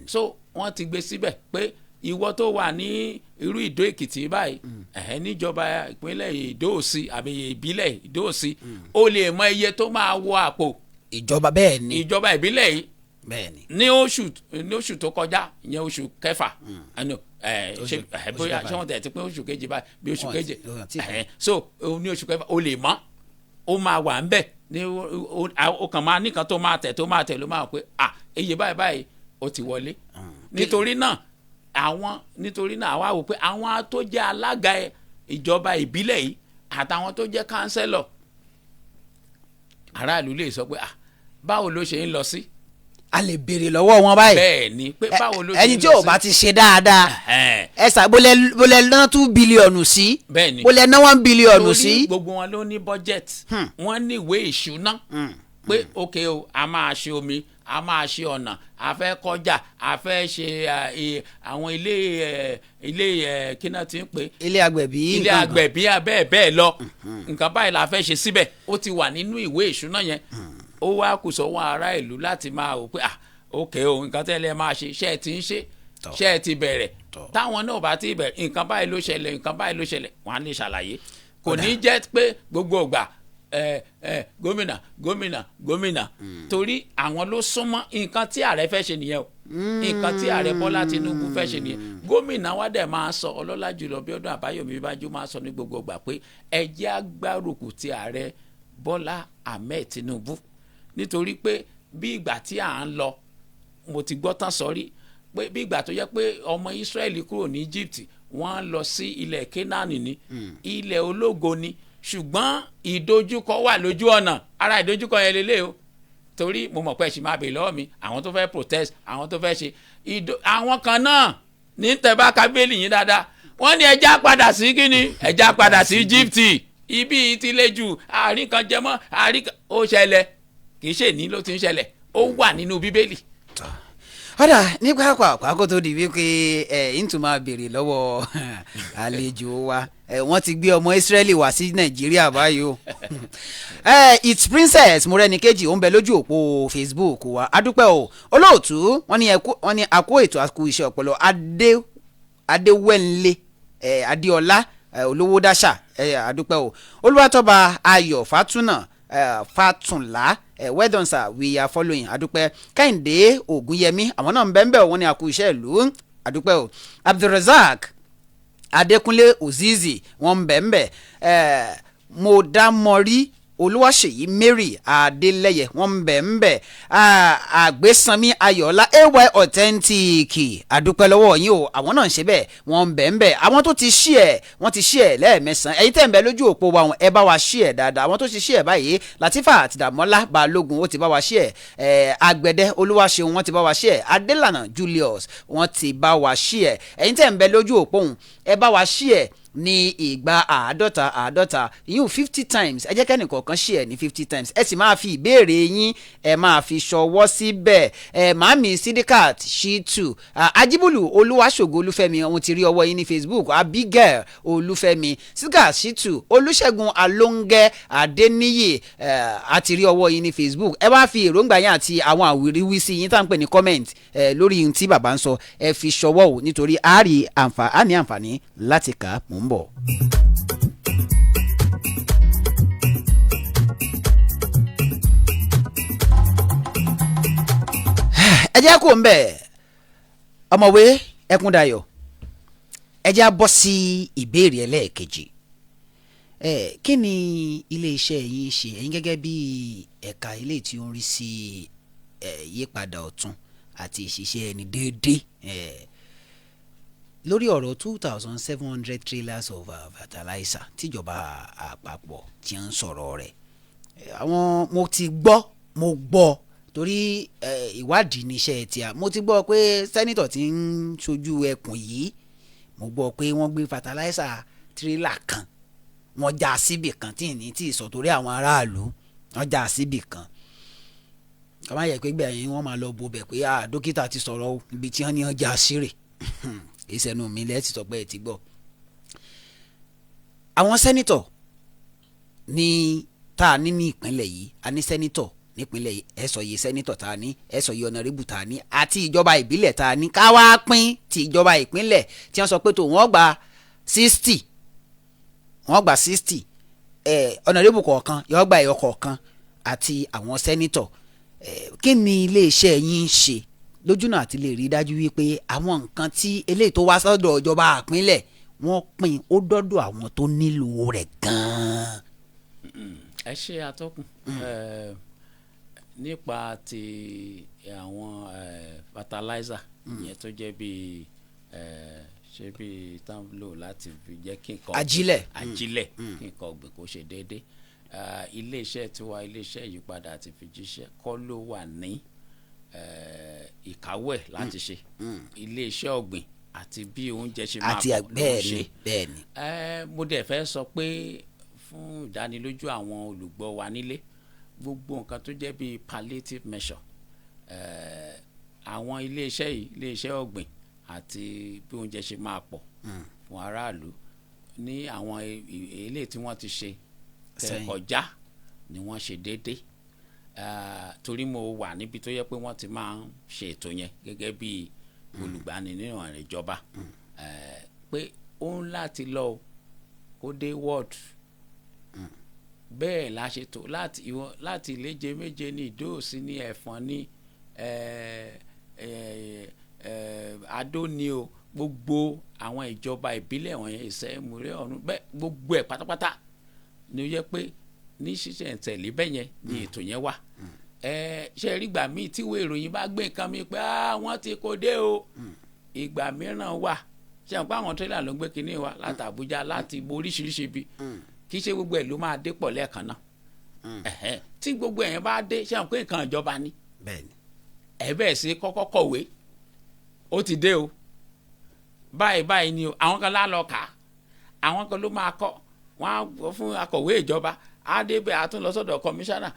So wọ́n ti gbé síbẹ̀ pé ìwọ tó wà ní irú Ìdó Èkìtì báyìí, ẹ̀hẹ́, níjọba ìpínlẹ̀ Ìdó Òsì àbí ìbílẹ̀ Ìdó Òsì, ó lè mọ iye tó máa wọ àpò ìjọba, bẹ́ẹ̀ ni. ìjọba ìbílẹ̀ yìí bẹ́ẹ̀ ni. ní oṣù tó kọjá, ìyẹn oṣù kẹfà ẹnu ẹ ṣe ẹ oṣù bóyá kẹfà. Ṣé wọ́n tẹ̀ ti pín oṣù keje báyìí bí oṣù Wọ́n keje? Wọ́n ti pín. So ní oṣù kẹfà, o lè mọ̀, ó máa wà ń bẹ̀ ní o kàn máa nìkan tó máa tẹ̀, tó máa tẹ̀, ló máa pé iye báyìí báyìí ó ti wọlé. Nítorí náà àwa wò pé àwọn tó jẹ́ alága ìjọba ìbílẹ̀ yìí àtàwọn tó jẹ́ councillor Aráàlú lè sọ pé, "Ah, báwo ló ṣe ń lọ sí?" A lè béèrè lọ́wọ́ wọn báyìí. Bẹ́ẹ̀ ni, pé báwo ló ṣe ń lọ sí. Ẹni tí ò bá ti ṣe dáadáa, ẹ sà, bólẹ̀ ná 2 billion sí? Bẹ́ẹ̀ ni. Bólẹ̀ ná 1 billion Torí sí? gbogbo wọn ló ní budget, wọ́n ní ìwé ìṣúná pé, ok o, a máa ṣe omi, a máa ṣe ọ̀nà, a fẹ́ kọjá, a fẹ́ ṣe àwọn ilé kí náà ti ń pè? Ilé agbẹ̀bí. Ilé nǹkan kan. Agbẹ̀bí, bẹ́ẹ̀ bẹ́ẹ̀ lọ. Nǹkan báyìí la fẹ́ ṣe síbẹ̀, ó ti wà nínú ìwé ìṣúná yẹn. Ó wá kù sọ́wọ́ ará ìlú láti máa wò pé, ah, ok o, nǹkan tẹ́lẹ̀ máa ṣe, ṣé ẹ ti ń ṣe? Ṣé ẹ ti bẹ̀rẹ̀? Táwọn náà bá ti bẹ̀rẹ̀, nǹkan báyìí ló ṣẹlẹ̀, nǹkan báyìí ló ṣẹlẹ̀, wọ́n á lè ṣàlàyé. Kò ní jẹ́ pé gbogbo ìgbà ẹ ẹ gómìnà, gómìnà, gómìnà, torí àwọn ló súnmọ́. Nǹkan tí ààrẹ fẹ́ ṣe nìyẹn o. Nǹkan tí ààrẹ Bọ́lá Tinubu fẹ́ ṣe nìyẹn. Gómìnà wa dẹ̀ máa sọ, ọlọ́lá jùlọ Bíọ́dún Àbáyọ̀mí Bájú, máa sọ ní gbogbo ìgbà pé ẹ jẹ́ á gbárùkù ti ààrẹ Bọ́lá Ahmed Tinubu, nítorí pé bí ìgbà tí à ń lọ, mo ti gbọ́ tán sọrí pé bí ìgbà tó yẹ pé ọmọ Israẹli kúrò ní Egypt, wọ́n lọ sí ilẹ̀ Kénáánì ní ilẹ̀ ológo ni, ṣùgbọ́n ìdojúkọ wà lójú ọ̀nà. Ara ìdojúkọ yẹn lélẹ̀ o, torí mo mọ̀ pé ẹ ṣì máa bèèrè lọ́wọ́ mi, àwọn tó fẹ́ protest, àwọn tó fẹ́ ṣe àwọn kan náà ní tẹ́bá kábílì yín dáadáa, wọ́n ní ẹja padà sí kíni, ẹja padà sí Egypt, ibi tí le jù, àárín kan jẹmọ́ àárín kan. Ó ṣẹlẹ̀, kì í ṣe ní ló ti ń ṣẹlẹ̀, ó wà nínú Bíbélì. Ọ̀dà ní pápá, kó tó di wípé ẹ̀ ń tún máa béèrè lọ́wọ́ àlejò wa, wọ́n ti gbé ọmọ Ísírẹ́lì wá sí Nàìjíríà báyìí o. It's Princess Mọ́rẹ́nikejì, ó ń bẹ lójú òpó Facebook wa. Adúpẹ́ o, olóòtú. Wọ́n ní ẹkú, wọ́n ní àkó ètò, àkó iṣẹ́ ọpọlọ. Adéwẹ́nlé Adéọlá Olówó dáṣà, adúpẹ́ o. Olúwatọ́ba Ayọ̀ Fátúnà Fàtúnlá, well done sir, we are following. Adúpẹ́. Kẹ́hìndé Ògúnyẹmí, àwọn náà ń bẹ́ẹ̀ bẹ́ẹ̀, wọ́n ní àkú iṣẹ́ ìlú, adúpẹ́ o. Abdulrasaq Adékúnlé Ozizi, wọ́n ń bẹ́ẹ̀ bẹ́ẹ̀. Mọ̀dámọ́rí Olúwaṣèyí Mary Adélẹ́yẹ, wọ́n ń bẹ̀ ń bẹ̀. Àgbésànmí Ayọ̀ọ́lá ay authentic, àdúpẹ́ lọ́wọ́ yín o. Àwọn náà ń ṣe bẹ́ẹ̀, wọ́n ń bẹ̀ ń bẹ̀. Àwọn tó ti ṣí ẹ̀, wọ́n ti ṣí ẹ̀ lẹ́ẹ̀mẹsàn-án. Ẹ̀yin tẹ̀ ń bẹ lójú òpó wa wọn, ẹ bá wa ṣí ẹ̀ dáadáa. Àwọn tó ti ṣí ẹ̀ báyìí, Latifa àti Dàmọ́lá Balógun, ó ti bá wa ṣí ẹ̀. Àgbẹ̀dẹ Olúwaṣeun, wọ́n ti bá wa ṣí ẹ̀. Adélànà Julius, wọ́n ti bá wa ṣí ẹ̀. Ẹ̀yin tẹ̀ ń bẹ lójú òpó òun, ẹ bá wa ṣí ẹ̀ ní ìgbà 50 50, ìyún 50 times. Ẹ jẹ́ kẹ́nì kọ̀ọ̀kan ṣí ẹ̀ ní 50 times. Ẹ sì máa fi ìbéèrè yín, ẹ máa fi ṣọwọ́ síbẹ̀. Ẹ màámi Sidikat Shitu, Ajíbùlù Olúwaṣògo Olúfẹ́mi, òun ti rí ọwọ́ yín ní Facebook. Abigail Olúfẹ́mi, Sidikat Shitu, Olúṣẹ́gun Alóńgẹ́ Adéníyì, àti rí ọwọ́ yín ní Facebook. Ẹ wá fi èròǹgbà yín àti àwọn àwíríwísí yín tá à ń pè ní comment lórí ohun tí bàbá ń sọ, ẹ fi ṣọwọ́ o, nítorí a rí àǹfààní àǹfààní láti kà á. Mò ń bọ̀. Ẹ jẹ́ kó ń bẹ̀, ọ̀mọ̀wé Ẹkúndayọ̀, ẹ jẹ́ á bọ́ sí ìbéèrè ẹlẹ́ẹ̀kejì. Ẹ kí ni iléeṣẹ́ yín ṣe, ẹ̀yin gẹ́gẹ́ bí ẹ̀ka ilé tí ó ń rí sí yípadà ọ̀tun àti ìṣiṣẹ́ ẹni déédéé lórí ọ̀rọ̀ 2,700 trailers of fertilizer tíjọba àpapọ̀ ti ń sọ̀rọ̀ rẹ̀? Àwọn mo ti gbọ́, mo gbọ́ torí ìwádìí níṣẹ́ tí a mo ti gbọ́ pé senator ti ń ṣojú ẹkùn yìí, mo gbọ́ pé wọ́n gbé fertilizer tírélà kan, wọ́n já síbì kan tí ní tí ì sọ torí àwọn aráàlú, wọ́n já síbì kan. Kọ́ máa yẹ pé gbẹ̀yìn wọ́n máa lọ bo bẹ̀ pé, ah, dókítà ti sọ̀rọ̀ o, ibi tí wọ́n ní wọ́n já sí rè ìsẹ̀nu mi lẹ́ẹ̀ ti sọ pé ẹ ti gbọ́. Àwọn senator ní tá a ní ní ìpínlẹ̀ yìí, a ní senator nípínlẹ̀ yìí. Ẹ sọ iye senator tá a ní, ẹ sọ iye honourable tá a ní àti ìjọba ìbílẹ̀ tá a ní, ká wá pín ti ìjọba ìpínlẹ̀ tí wọ́n sọ pé tó wọ́n gba 60, wọ́n gba 60, honourable kọ̀ọ̀kan yóò gba ẹyọ kọ̀ọ̀kan àti àwọn senator. Kí ni iléeṣẹ́ yín ń ṣe lójúnà àti lè rí dájú wípé àwọn nǹkan tí eléyìí tó wá sọ́dọ̀ ìjọba ìpínlẹ̀, wọ́n pín ó dọ́dọ̀ àwọn tó nílò rẹ̀ gan-an? Ẹ ṣe, atọ́kùn. Nípa ti àwọn fertilizer yẹn tó jẹ́ bíi ṣé bíi tá ń lò láti fi jẹ́ kí nǹkan Ajílẹ̀. Ajílẹ̀, kí nǹkan ọ̀gbìn kó ṣe déédéé. Iléeṣẹ́ tiwa, iléeṣẹ́ ìyípadà àti ìfijíṣẹ́ kọ́ ló wà ní ìkáwọ́ ẹ̀ láti ṣe. Iléeṣẹ́ ọ̀gbìn àti bí oúnjẹ ṣe máa àti pọ̀ ló ń bẹ́ẹ̀ ṣe. Ni, bẹ́ẹ̀ ni. Mo dẹ̀ fẹ́ sọ pé fún ìdánilójú àwọn olùgbọ́ wa nílé, gbogbo nǹkan tó jẹ́ bíi palliative measure, àwọn iléeṣẹ́ yìí, iléeṣẹ́ ọ̀gbìn àti bí oúnjẹ ṣe máa pọ̀ fún aráàlú ní àwọn eléyìí tí wọ́n ti ṣe tẹ́ sẹ́yìn. Kọjá ni wọ́n ṣe déédéé. Torí mo wà níbi tó yẹ pé wọ́n ti máa ń ṣe ètò yẹn gẹ́gẹ́ bí olùgbani nínú ọ̀rìn ìjọba, pé ó ń láti lọ o, kó dé ward. Bẹ́ẹ̀ la ṣe tó láti ìwọ láti ìléje méje ní Ìdóòsí ní Ẹ̀fọ̀n ní Adó ní o, gbogbo àwọn ìjọba ìbílẹ̀ wọ̀nyẹn, Ìṣẹ́múrẹ́ ọ̀run bẹ́ẹ̀, gbogbo ẹ̀ pátápátá ni ó yẹ pé ní ṣísẹ̀ntẹ̀lé bẹ́ẹ̀ yẹn ni ètò yẹn wà. Ṣe rí ìgbà míì tí ìwé ìròyìn bá gbé nǹkan mi pé, "Ah, wọ́n ti kó dé o," ìgbà mìíràn wà, ṣe àwọn pé àwọn tírélà ló ń gbé kinní wa láti Àbújá, láti ibo oríṣiríṣi ibi, kì í ṣe gbogbo ẹ̀ ló máa dé pọ̀ lẹ́ẹ̀kan náà. Tí gbogbo ẹ̀yẹn bá dé, ṣe àwọn pé nǹkan ìjọba ni. Bẹ́ẹ̀ ni. Ẹ bẹ́ẹ̀ sí kọ́kọ́ kọ̀wé, ó ti dé o, báyìí báyìí ni o. Àwọn kan lá lọ kà á, àwọn kan ló máa kọ́ wọ́n á fún akọ̀wé ìjọba, á débẹ̀, á tún lọ sọ́dọ̀ kọmíṣánná,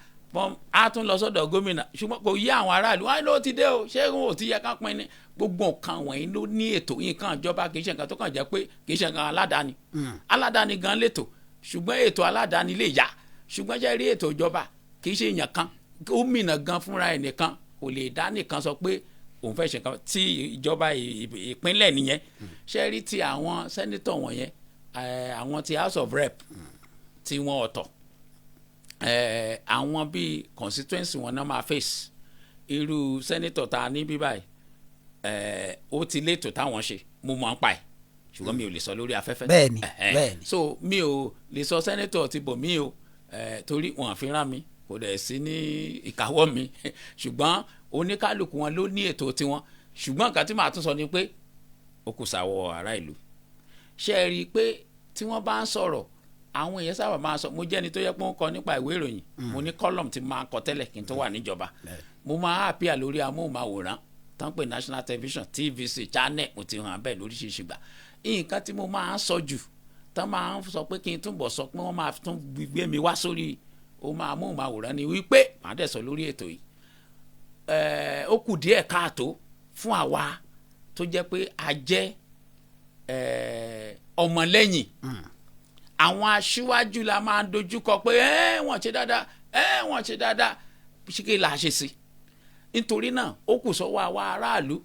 á tún lọ sọ́dọ̀ gómìnà. Ṣùgbọ́n kò yí àwọn aráàlú wọn ló ti dé o, ṣé wọn ò ti yẹ ká pín ní? Gbogbo nǹkan wọ̀nyí ló ní ètò. Nǹkan ìjọba kì í ṣe nǹkan tó kàn jẹ́ pé kì í ṣe nǹkan aládàáni. Aládàáni gan létò, ṣùgbọ́n ètò aládàáni lè yá, ṣùgbọ́n jẹ́ rí ètò ìjọba, kì í ṣe èèyàn kan, gómìnà gan fúnra ẹ̀ nìkan kò lè dá nìkan sọ pé òun fẹ́ ṣe nǹkan tí ìjọba ìpínlẹ̀ nìyẹn. Ṣe rí ti àwọn senator wọ̀nyẹn, àwọn ti House of Rep tí wọ́n ọ̀tọ̀, àwọn bíi constituency wọn náà máa face. Irú senator tá a ní bí báyìí, ó ti létò táwọn ṣe, mo mọ̀ ń pa ẹ̀, ṣùgbọ́n mi ò lè sọ lórí afẹ́fẹ́. Bẹ́ẹ̀ni, bẹ́ẹ̀ni. So mi ò lè sọ senator ti bò mí o, torí wọn fi rán mi, kò dẹ̀ sí ní ìkáwọ́ mi. Ṣùgbọ́n oníkálukú wọn ló ní ètò tiwọn. Ṣùgbọ́n nǹkan tí màá tún sọ ni pé ó kù sáwọ́ ará ìlú. Ṣe é rí i pé tí wọ́n bá ń sọ̀rọ̀, àwọn èèyàn sábà máa sọ, mo jẹ́ ẹni tó yẹ pé ó ń kọ nípa ìwé ìròyìn, mo ní column tí máa ń kọ tẹ́lẹ̀ kí n tó wà níjọba. Mo máa appear lórí amóhùnmáwòrán tán pé national television, TVC, Channel, mo ti hàn bẹ́ẹ̀ lóríṣiríṣi gbà. Nǹkan tí mo máa ń sọ jù, tán máa ń sọ pé kí n túbọ̀ sọ, pé wọ́n máa tún gbé mi wá sórí ó máa amóhùnmáwòrán, ni wípé màá dẹ̀ sọ lórí ètò yìí, ó kù díẹ̀ káàtó fún àwa tó jẹ́ pé a jẹ́ ọmọlẹ́yìn àwọn aṣíwájú la máa ń dojúkọ pé ẹ wọ́n ṣe dáadáa, ẹ wọ́n ṣe dáadáa, ṣíkè là á ṣe sí. Nítorí náà, ó kù sọ́wọ́ àwa aráàlú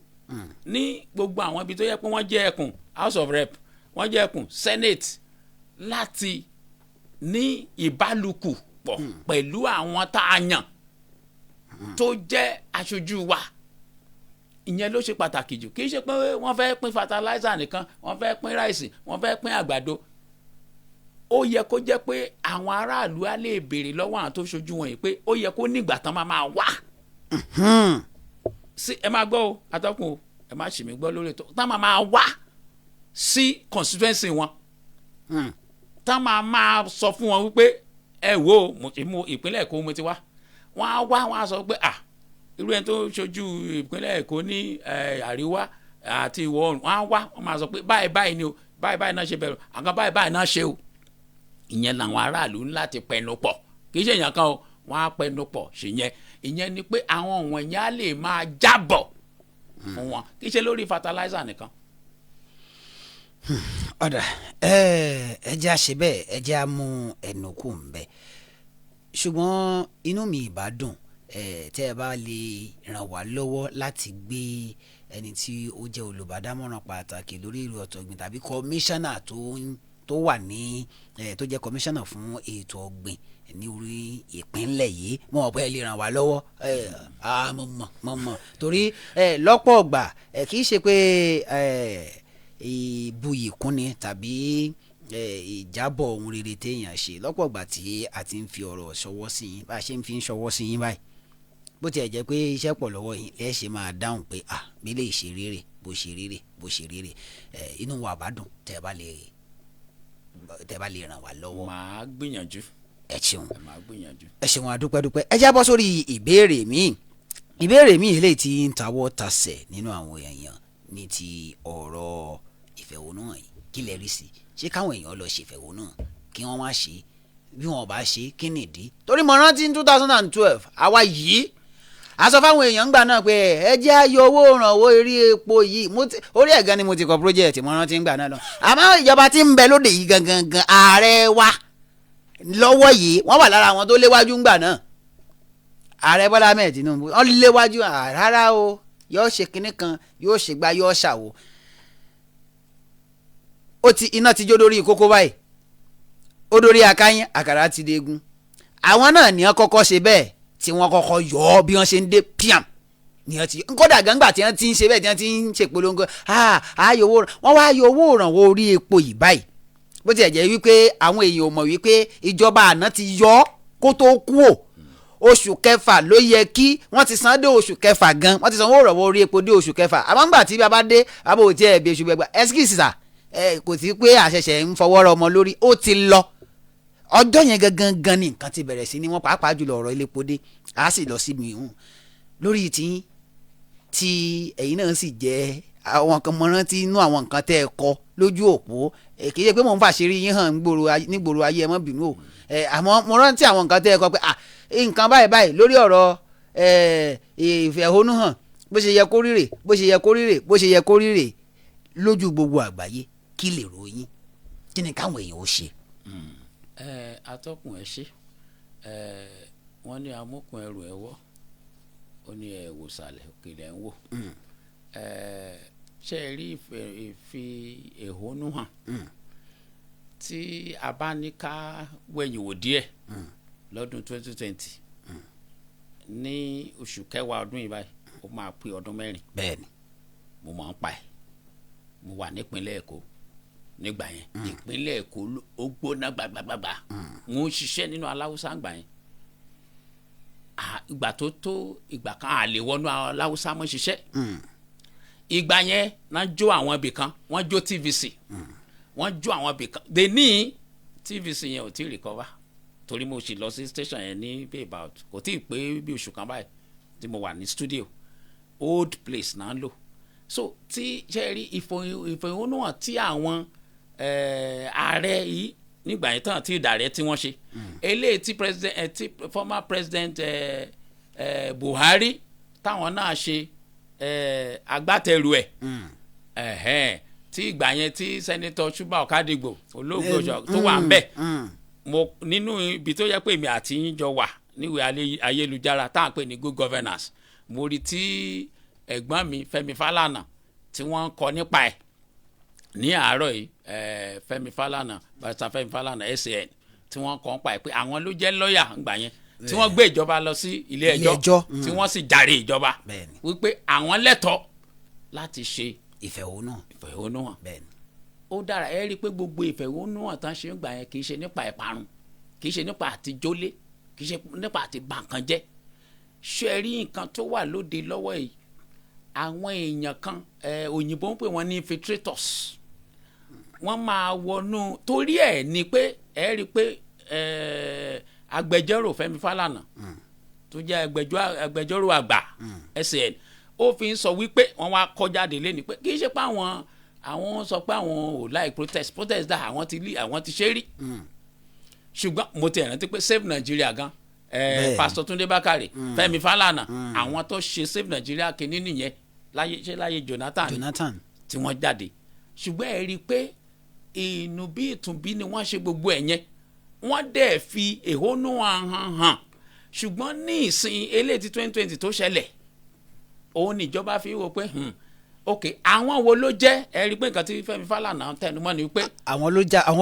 ní gbogbo àwọn ibi tó yẹ pé wọ́n jẹ́ ẹkùn House of Rep, wọ́n jẹ́ ẹkùn Senate, láti ní ìbálòpọ̀ pọ̀ pẹ̀lú àwọn tá a yàn tó jẹ́ aṣojú wa. Ìyẹn ló ṣe pàtàkì jù. Kì í ṣe pé wọ́n fẹ́ pín fertilizer nìkan, wọ́n fẹ́ pín rice, wọ́n fẹ́ pín àgbàdo. Ó yẹ kó jẹ́ pé àwọn aráàlú á lè béèrè lọ́wọ́ àwọn tó ṣojú wọn yìí pé ó yẹ kó nígbà tán máa máa wá sí. Ẹ máa gbọ́ o, atọ́kùn o, ẹ má ṣì mí gbọ́ lórí ètò. Tán máa máa wá sí constituency wọn, tán máa máa sọ fún wọn wípé ẹ wo mo ìpínlẹ̀ Èkó mo ti wá. Wọ́n á wá, wọ́n á sọ pé à irú ẹni tó ṣojú ìpínlẹ̀ Èkó ní àríwá àti ìwọ̀ oòrùn, wọ́n á wá, wọ́n máa sọ pé báyìí báyìí ni o, báyìí báyìí náà ṣe bẹ̀rù àkàn, báyìí báyìí náà ṣe o. Ìyẹn làwọn aráàlú ńlá ti pẹnu pọ̀. Kì í ṣe èèyàn kan o, wọ́n á pẹnu pọ̀ ṣe yẹn. Ìyẹn ni pé àwọn wọ̀nyẹn á lè máa jábọ̀ fún wọn, kì í ṣe lórí fertilizer nìkan. Ọ̀dà, ẹ jẹ́ àṣẹ bẹ́ẹ̀, ẹ jẹ́ á mú ẹnu kù ń bẹ̀. Ṣùgbọ́n inú mi ìbá dùn tẹ́ ẹ bá lè ràn wá lọ́wọ́ láti gbé ẹni tí ó jẹ́ olùbádámọ̀ràn pàtàkì lórí ìlú ọ̀tọ̀ ọ̀gbìn tàbí kọmíṣánná tó wà ní tó jẹ́ kọmíṣánná fún ètò ọ̀gbìn ní orí ìpínlẹ̀ yìí. Mo mọ̀ pé ẹ lè ràn wá lọ́wọ́. Mo mọ̀, mo mọ̀, torí lọ́pọ̀ ọgbà, kì í ṣe pé ìbuyì kúnni tàbí ìjábọ̀ ohun rere téèyàn ṣe. Lọ́pọ̀ ìgbà tí a ti ń fi ọ̀rọ̀ ṣọwọ́ sí yín, bá a ṣe ń fi ṣọwọ́ sí yín báyìí, bó tiẹ̀ jẹ́ pé iṣẹ́ pọ̀ lọ́wọ́ yín, ẹ ṣe máa dáhùn pé à bí lè ṣe rere, bó ṣe rere, bó ṣe rere. Inú wa bá dùn tẹ́ ẹ bá lè ràn wá lọ́wọ́. Màá gbìyànjú. Ẹ ṣeun. Ẹ máa gbìyànjú. Ẹ ṣeun, àdúpẹ́dúpẹ́. Ẹ já bọ́ sórí ìbéèrè míì. Ìbéèrè míì eléyìí tí ń tawọ́ tasẹ̀ nínú àwọn èèyàn ní ti ọ̀rọ̀ ìfẹ̀hónúhàn yìí. Kí lẹ rí sí? Ṣé káwọn èèyàn lọ ṣe ìfẹ̀hónúhàn, kí wọ́n má ṣe? Bí wọn ò bá ṣe, kí nìdí? Torí mo rántí ní 2012, àwa yìí a sọ fáwọn èèyàn ńgbà náà pé ẹ jẹ́ á yọ owó ìrànwọ́ orí epo yìí. Orí ẹ̀ gan ni mo ti kọ project. Mo rántí ńgbà náà lọ. Àmọ́ ìjọba tí ń bẹ lóde yìí gangan gan, ààrẹ wa lọ́wọ́ yìí, wọ́n wà lára àwọn tó léwájú ńgbà náà. Ààrẹ Bọ́lá Ahmed Tinubu, wọ́n léwájú, rárá o, yóò ṣe kinní kan, yóò ṣe gbá, yóò ṣàwò. Ó ti iná ti jó dórí kókó báyìí, ó dórí akáyín, àkàrà ti dégun. Àwọn náà ní wọ́n kọ́kọ́ ṣe bẹ́ẹ̀ tí wọ́n kọ́kọ́ yọ ọ́. Bí wọ́n ṣe ń dé piam ní wọ́n ti kódà gangba tí wọ́n ti ń ṣe bẹ́ẹ̀, tí wọ́n ti ń ṣèpolongo ààyò owó, wọ́n wá yọ owó ìrànwọ́ orí epo yìí báyìí. Bó tiẹ̀ jẹ́ wípé àwọn èèyàn ò mọ̀ wípé ìjọba àná ti yọ ọ́ kó tó kú ò. Oṣù kẹfà ló yẹ kí wọ́n ti san dé, oṣù kẹfà gan wọ́n ti san owó ìrànwọ́ orí epo dé oṣù kẹfà. Àmọ́ ńgbà tí bàbá dé, bàbá ò tiẹ̀ bí oṣù gbẹgbà ẹsikìsì sà ẹ kò sí pé àṣẹ̀ṣẹ̀ ń fọwọ́ rọ ọmọ lórí. Ó ti lọ ọjọ́ yẹn gangan gan ni nǹkan ti bẹ̀rẹ̀ sí ni wọ́n, pàápàá jùlọ ọ̀rọ̀ ilé epo dé. A sì lọ sí mìíràn lórí tí tí ẹ̀yin náà sì jẹ́ àwọn kan mọ̀ràn tí inú àwọn nǹkan tẹ́ ẹ kọ lójú òpó. Kì í ṣe pé mò ń fàṣírí yín hàn nígboro ayé, ẹ má bínú o. Àmọ́ mo rántí àwọn nǹkan tẹ́ ẹ kọ pé nǹkan báyìí báyìí lórí ọ̀rọ̀ ìfẹ̀hónúhàn, bó ṣe yẹ kó ríre, bó ṣe yẹ kó ríre, bó ṣe yẹ kó ríre lójú gbogbo àgbáyé. Kí lè ròyìn? Kí ni káwọn èèyàn ó ṣe? Ẹ atọ́kùn, ẹ ṣe. Ẹ wọ́n ní amúkùn ẹrù ẹ wọ́, ó ní ẹ wò sàlẹ̀, òkè lẹ̀ ń wò. Ẹ ṣe é rí ìfi ẹ̀hónú hàn, tí a bá ní ká wẹ̀yìn wò díẹ̀, lọ́dún 2020, ní oṣù kẹwàá ọdún yìí báyìí, ó máa pé ọdún 4. Mo máa ń pa ẹ̀, mo wà nípínlẹ̀ Èkó nígbà yẹn. Ìpínlẹ̀ Èkó ó gbóná gbàgbàgbàgbà. Mo ń ṣiṣẹ́ nínú aláwùsá gbà yẹn. Ìgbà tó tó ìgbà kan, a lè wọnú aláwùsá mọ́ ṣiṣẹ́. Ìgbà yẹn náà jó àwọn ibì kan, wọ́n jó TVC, wọ́n jó àwọn ibì kan. Dè ní TVC yẹn ò tí ì recover, torí mo sì lọ sí station yẹn ní bí about, kò tí ì pé bí oṣù kan báyìí tí mo wà ní studio. Old place náà ń lò. So tí ṣe rí ìfẹ̀hónúhàn tí àwọn ààrẹ yìí nígbà yẹn tán tí ìdàrẹ́ tí wọ́n ṣe eléyìí, tí president tí former president Buhari táwọn náà ṣe agbátẹrù ẹ̀, ẹ̀hẹ́n, tí ìgbà yẹn tí Senator Chuba Okadigbo, olóògbé ọjọ́ tó wà ń bẹ̀, mo nínú ibi tó yẹ pé èmi àti yín jọ wà níwèé ayélujára tá à ń pè ní good governance, mo rí tí ẹ̀gbọ́n mi Fẹ́mi Fálànà tí wọ́n ń kọ nípa ẹ̀ ní àárọ̀ yìí. Fẹ́mi Fálànà, Barrister Fẹ́mi Fálànà SAN, tí wọ́n kọ nípa ẹ̀ pé àwọn ló jẹ́ lọ́ọ̀yà ńgbà yẹn tí wọ́n gbé ìjọba lọ sí ilé Ilé ẹjọ́, ẹjọ́, tí wọ́n sì jàre ìjọba wípé àwọn lẹ́tọ̀ọ́ láti ṣe ìfẹ̀hónúhàn. Ìfẹ̀hónúhàn. Ó dára. Ẹ rí i pé gbogbo ìfẹ̀hónúhàn tán ṣe ń gbà yẹn, kì í ṣe nípa ìparun, kì í ṣe nípa àtijọ́lé, kì í ṣe nípa àti bà nǹkan jẹ́. Ṣé ẹ rí nǹkan tó wà lóde lọ́wọ́ yìí? Àwọn èèyàn kan, òyìnbó ń pè wọ́n ní infiltrators, wọ́n máa wọnú. Torí ẹ̀ ni pé ẹ rí i pé agbẹjọ́rò Fẹ́mi Fálànà tó jẹ́ agbẹjọ́rò àgbà SAN, ó fi ń sọ wípé wọ́n wá kọ́ jáde lẹ́ni pé kì í ṣe pé àwọn sọ pé àwọn ò like protest. Protest dá, àwọn ti lí, àwọn ti ṣe rí. Ṣùgbọ́n mo ti rántí pé Save Nigeria gan, Pastor Túndé Bákàrè, Fẹ́mi Fálànà, àwọn tó ṣe Save Nigeria kìíní nìyẹn láyé, ṣé láyé Jonathan ni? Jonathan. Tí wọ́n jáde. Ṣùgbọ́n ẹ rí i pé ìnù bí ìtùnbí ni wọ́n ṣe gbogbo ẹ̀ yẹn, wọ́n dẹ̀ fi ẹ̀hónú hàn hàn. Ṣùgbọ́n ní ìsìn eléyìí tí 2020 tó ṣẹlẹ̀, òun níjọba fi wò pé ok, àwọn wo ló jẹ́? Ẹ rí i pé nǹkan tí Fẹ́mi Fálànà tẹnumọ́ ni pé àwọn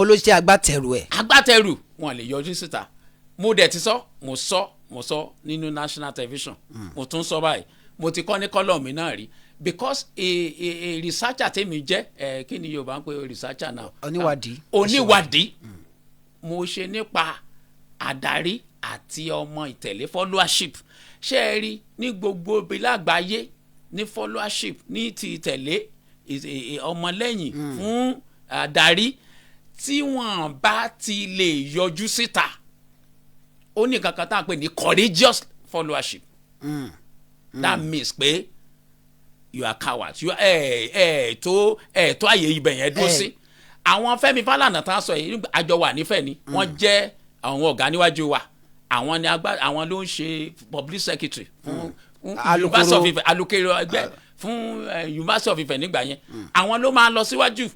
ló jẹ́ agbátẹrù ẹ̀. Agbátẹrù wọn lè yọjú síta. Mo dẹ̀ ti sọ, mo sọ nínú national television, mo tún sọ báyìí, mo ti kọ́ ní column mi náà rí, because a researcher tèmi jẹ́. Ẹ kí ni Yorùbá ń pè researcher náà? Oníwádìí. Oníwádìí. Mo ṣe nípa àdarí àti ọmọ ìtẹ̀lé, followership. Ṣé ẹ rí ní gbogbo ibi lágbàáyé, ní followership, ní ti ìtẹ̀lé, ọmọlẹ́yìn fún àdarí, tí wọ́n bá ti lè yọjú síta. Ó ní nǹkan kan tá à ń pè ní courageous followership. That means pé you are coward, you are ẹ ẹ tó ẹ tó àyè ibẹ̀ yẹn dúró sí. Àwọn Fẹ́mi Fálànà tá a sọ yìí, àjọ wà nífẹ̀ẹ́ ni wọ́n jẹ́ àwọn ọ̀gá níwájú wa. Àwọn ni agbá, àwọn ló ń ṣe public secretary fún Alukoro. University of Ife, alukoro ẹgbẹ́ fún University of Ife nígbà yẹn. Àwọn ló máa lọ síwájú,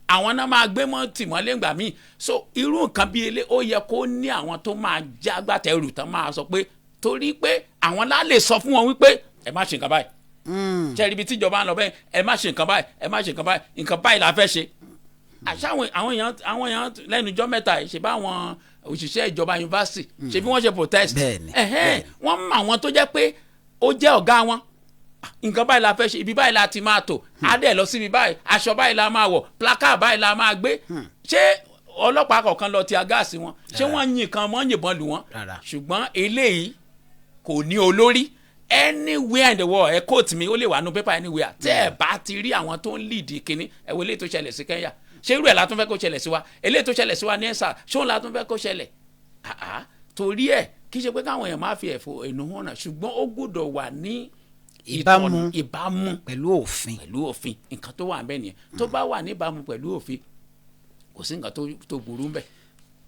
àwọn náà máa gbé mọ́ tìmọ́lé ńgbà míì. So irú nǹkan bíi ilé, ó yẹ kó ní àwọn tó máa jágbàtẹrù tán, máa sọ pé, torí pé àwọn lá lè sọ fún wọn wípé ẹ má ṣe nǹkan báyìí, ṣe ibi tíjọba ń lọ bẹ́ẹ̀, ẹ má ṣe nǹkan báyìí, ẹ má ṣe nǹkan báyìí, nǹkan báyìí la fẹ́ ṣe. Àṣà àwọn èèyàn lẹ́nu ijọ́ mẹ́ta yìí, ṣe bá àwọn òṣìṣẹ́ ìjọba yunifásitì ṣe bí wọ́n ṣe protest. Bẹ́ẹ̀ni. Wọ́n mọ àwọn tó jẹ́ pé ó jẹ́ ọ̀gá wọn. Nǹkan báyìí la fẹ́ ṣe, ibi báyìí la ti máa tò, á dẹ̀ lọ síbi báyìí, aṣọ báyìí la máa wọ̀, placard báyìí la máa gbé. Ṣé ọlọ́pàá kọ̀ọ̀kan lọ tear gas wọn? Ṣé wọ́n yin kan wọ́n yìnbọn lù wọ́n? Rárá. Ṣùgbọ́n eléyìí kò ní olórí anywhere in the world. Ẹ quote mi, ó lè wà nù paper anywhere. Tẹ́ ẹ bá ti rí àwọn tó ń lead kínní, ẹ wo eléyìí tó ṣẹlẹ̀ sí Kenya. Ṣé irú ẹ̀ la tún fẹ́ kó ṣẹlẹ̀ sí wa? Eléyìí tó ṣẹlẹ̀ sí wa ní ẹ̀sà, ṣé òun la tún fẹ́ kó ṣẹlẹ̀? Àá torí ẹ̀, kì í ṣe pé káwọn èèyàn máa fi ẹ̀fọ́ ẹ̀nù hàn náà, ṣùgbọ́n ó gbọ́dọ̀ wà ní Ìbámu. Ìbámu pẹ̀lú òfin. Pẹ̀lú òfin. Nǹkan tó wà bẹ́ẹ̀ nìyẹn. Tó bá wà níbàámu pẹ̀lú òfin, kò sí nǹkan tó burú ńbẹ̀.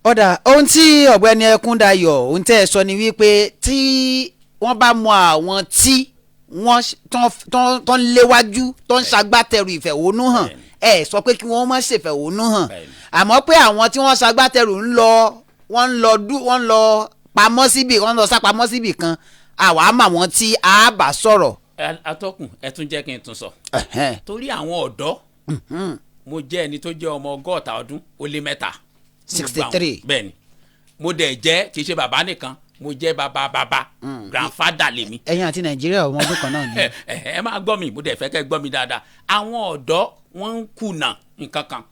Ọ̀dà, ohun tí ọ̀gbẹ́ni Ẹkúndayọ̀, ohun tẹ́ ẹ sọ ni wípé tí wọ́n bá mọ àwọn tí wọ́n tán ń léwájú, tó ń ṣagbátẹrù ìfẹ̀hónúhàn, ẹ sọ pé kí wọ́n má ṣèfẹ̀hónúhàn, àmọ́ pé àwọn tí wọ́n ṣagbátẹrù ń lọ, wọ́n ń lọ dú, wọ́n ń lọ pamọ́ síbì, wọ́n ń lọ sápamọ́ síbì kan, àwa mọ̀ àwọn tí a bá sọ̀rọ̀. Atọ́kùn, ẹ tún jẹ́ kí n tún sọ. Torí àwọn ọ̀dọ́, mo jẹ́ ẹni tó jẹ́ ọmọ 63 ọdún. 63. Bẹ́ẹ̀ni, mo dẹ̀ jẹ́, kì í ṣe bàbá nìkan, mo jẹ́ bàbá bàbá, grandfather lèmi. Ẹ̀yin àti Nàìjíríà, ọmọ ọdún kan náà ni. Ẹ máa gbọ́ mi, mo dẹ̀ fẹ́ kẹ́ gbọ́ mi dáadáa. Àwọn ọ̀dọ́, wọ́n ń kùnà nǹkan kan,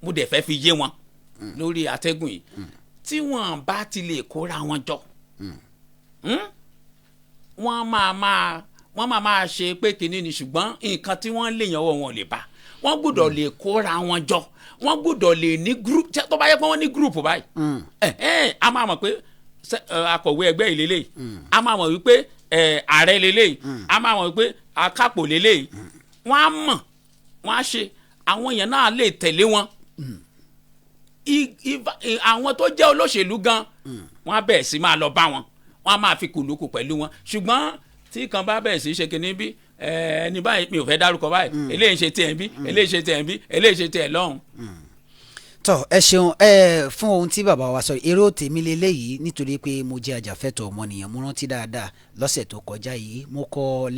mo dẹ̀ fẹ́ fi yé wọn lórí atẹ́gùn yìí. Tí wọ́n bá ti lè kóra wọn jọ, wọ́n máa máa ṣe pé kinní ni, ṣùgbọ́n nǹkan tí wọ́n lè yàn wọ́n, wọn ò lè bá. Wọ́n gbọ́dọ̀ lè kóra wọn jọ, wọ́n gbọ́dọ̀ lè ní group. Tó bá yẹ pé wọ́n ní group báyìí, ẹ ẹ a máa mọ̀ pé akọ̀wé ẹgbẹ́ ìlélẹ̀, a máa mọ̀ wípé ààrẹ lélẹ̀, a máa mọ̀ wípé akápò lélẹ̀. Wọ́n á mọ̀, wọ́n á ṣe, àwọn èèyàn náà lè tẹ̀lé wọn. Àwọn tó jẹ́ olóṣèlú gan, wọ́n á bẹ̀rẹ̀ sí máa lọ bá wọn, wọ́n á máa fi kùlùkù pẹ̀lú wọn. Ṣùgbọ́n tí kan bá bẹ̀rẹ̀ sí ṣe kinní bí ẹni báyìí, mi ò fẹ́ dárúkọ báyìí, eléyìí ń ṣe tiẹ̀ ń bí, eléyìí ṣe tiẹ̀ ń bí, eléyìí ṣe tiẹ̀ lọ́hùn. Tọ, ẹ ṣeun ẹ fún ohun tí bàbá wa sọ. Èrò tèmi lélẹ́yìí, nítorí pé mo jẹ́ ajàfẹ́tọ̀ọ́ ọmọnìyàn, mo rántí dáadáa, lọ́sẹ̀ tó kọjá yìí, mo kọ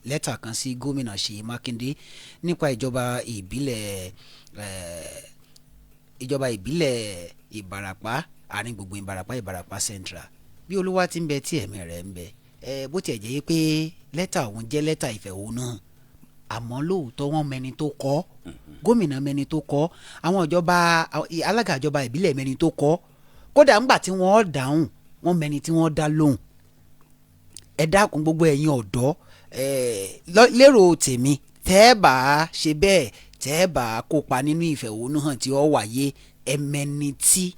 lẹ́tà kan sí Gómìnà Ṣèyí Mákindé nípa ìjọba ìbílẹ̀ Ìbàràpá, àárín gbùngbùn Ìbàràpá, Ìbàràpá Central. Bí Olúwa ti ń bẹ tí ẹ̀mí rẹ̀ ń bẹ, bó tiẹ̀ jẹ́ pé lẹ́tà òun jẹ́ lẹ́tà ìfẹ̀hónúhàn, àmọ́ lóòótọ́ wọ́n mẹni tó kọ, gómìnà mẹni tó kọ, àwọn ìjọba, alága ìjọba ìbílẹ̀ mẹni tó kọ, kódà ńgbà tí wọ́n dáhùn, wọ́n mẹni tí wọ́n dá lóhùn. Ẹ dákun, gbogbo ẹ̀yin ọ̀dọ́, lérò tèmi, tẹ́ ẹ bá ṣe bẹ́ẹ̀, tẹ́ ẹ bá kópa nínú ìfẹ̀hónúhàn tí ó wáyé, ẹ mẹni tí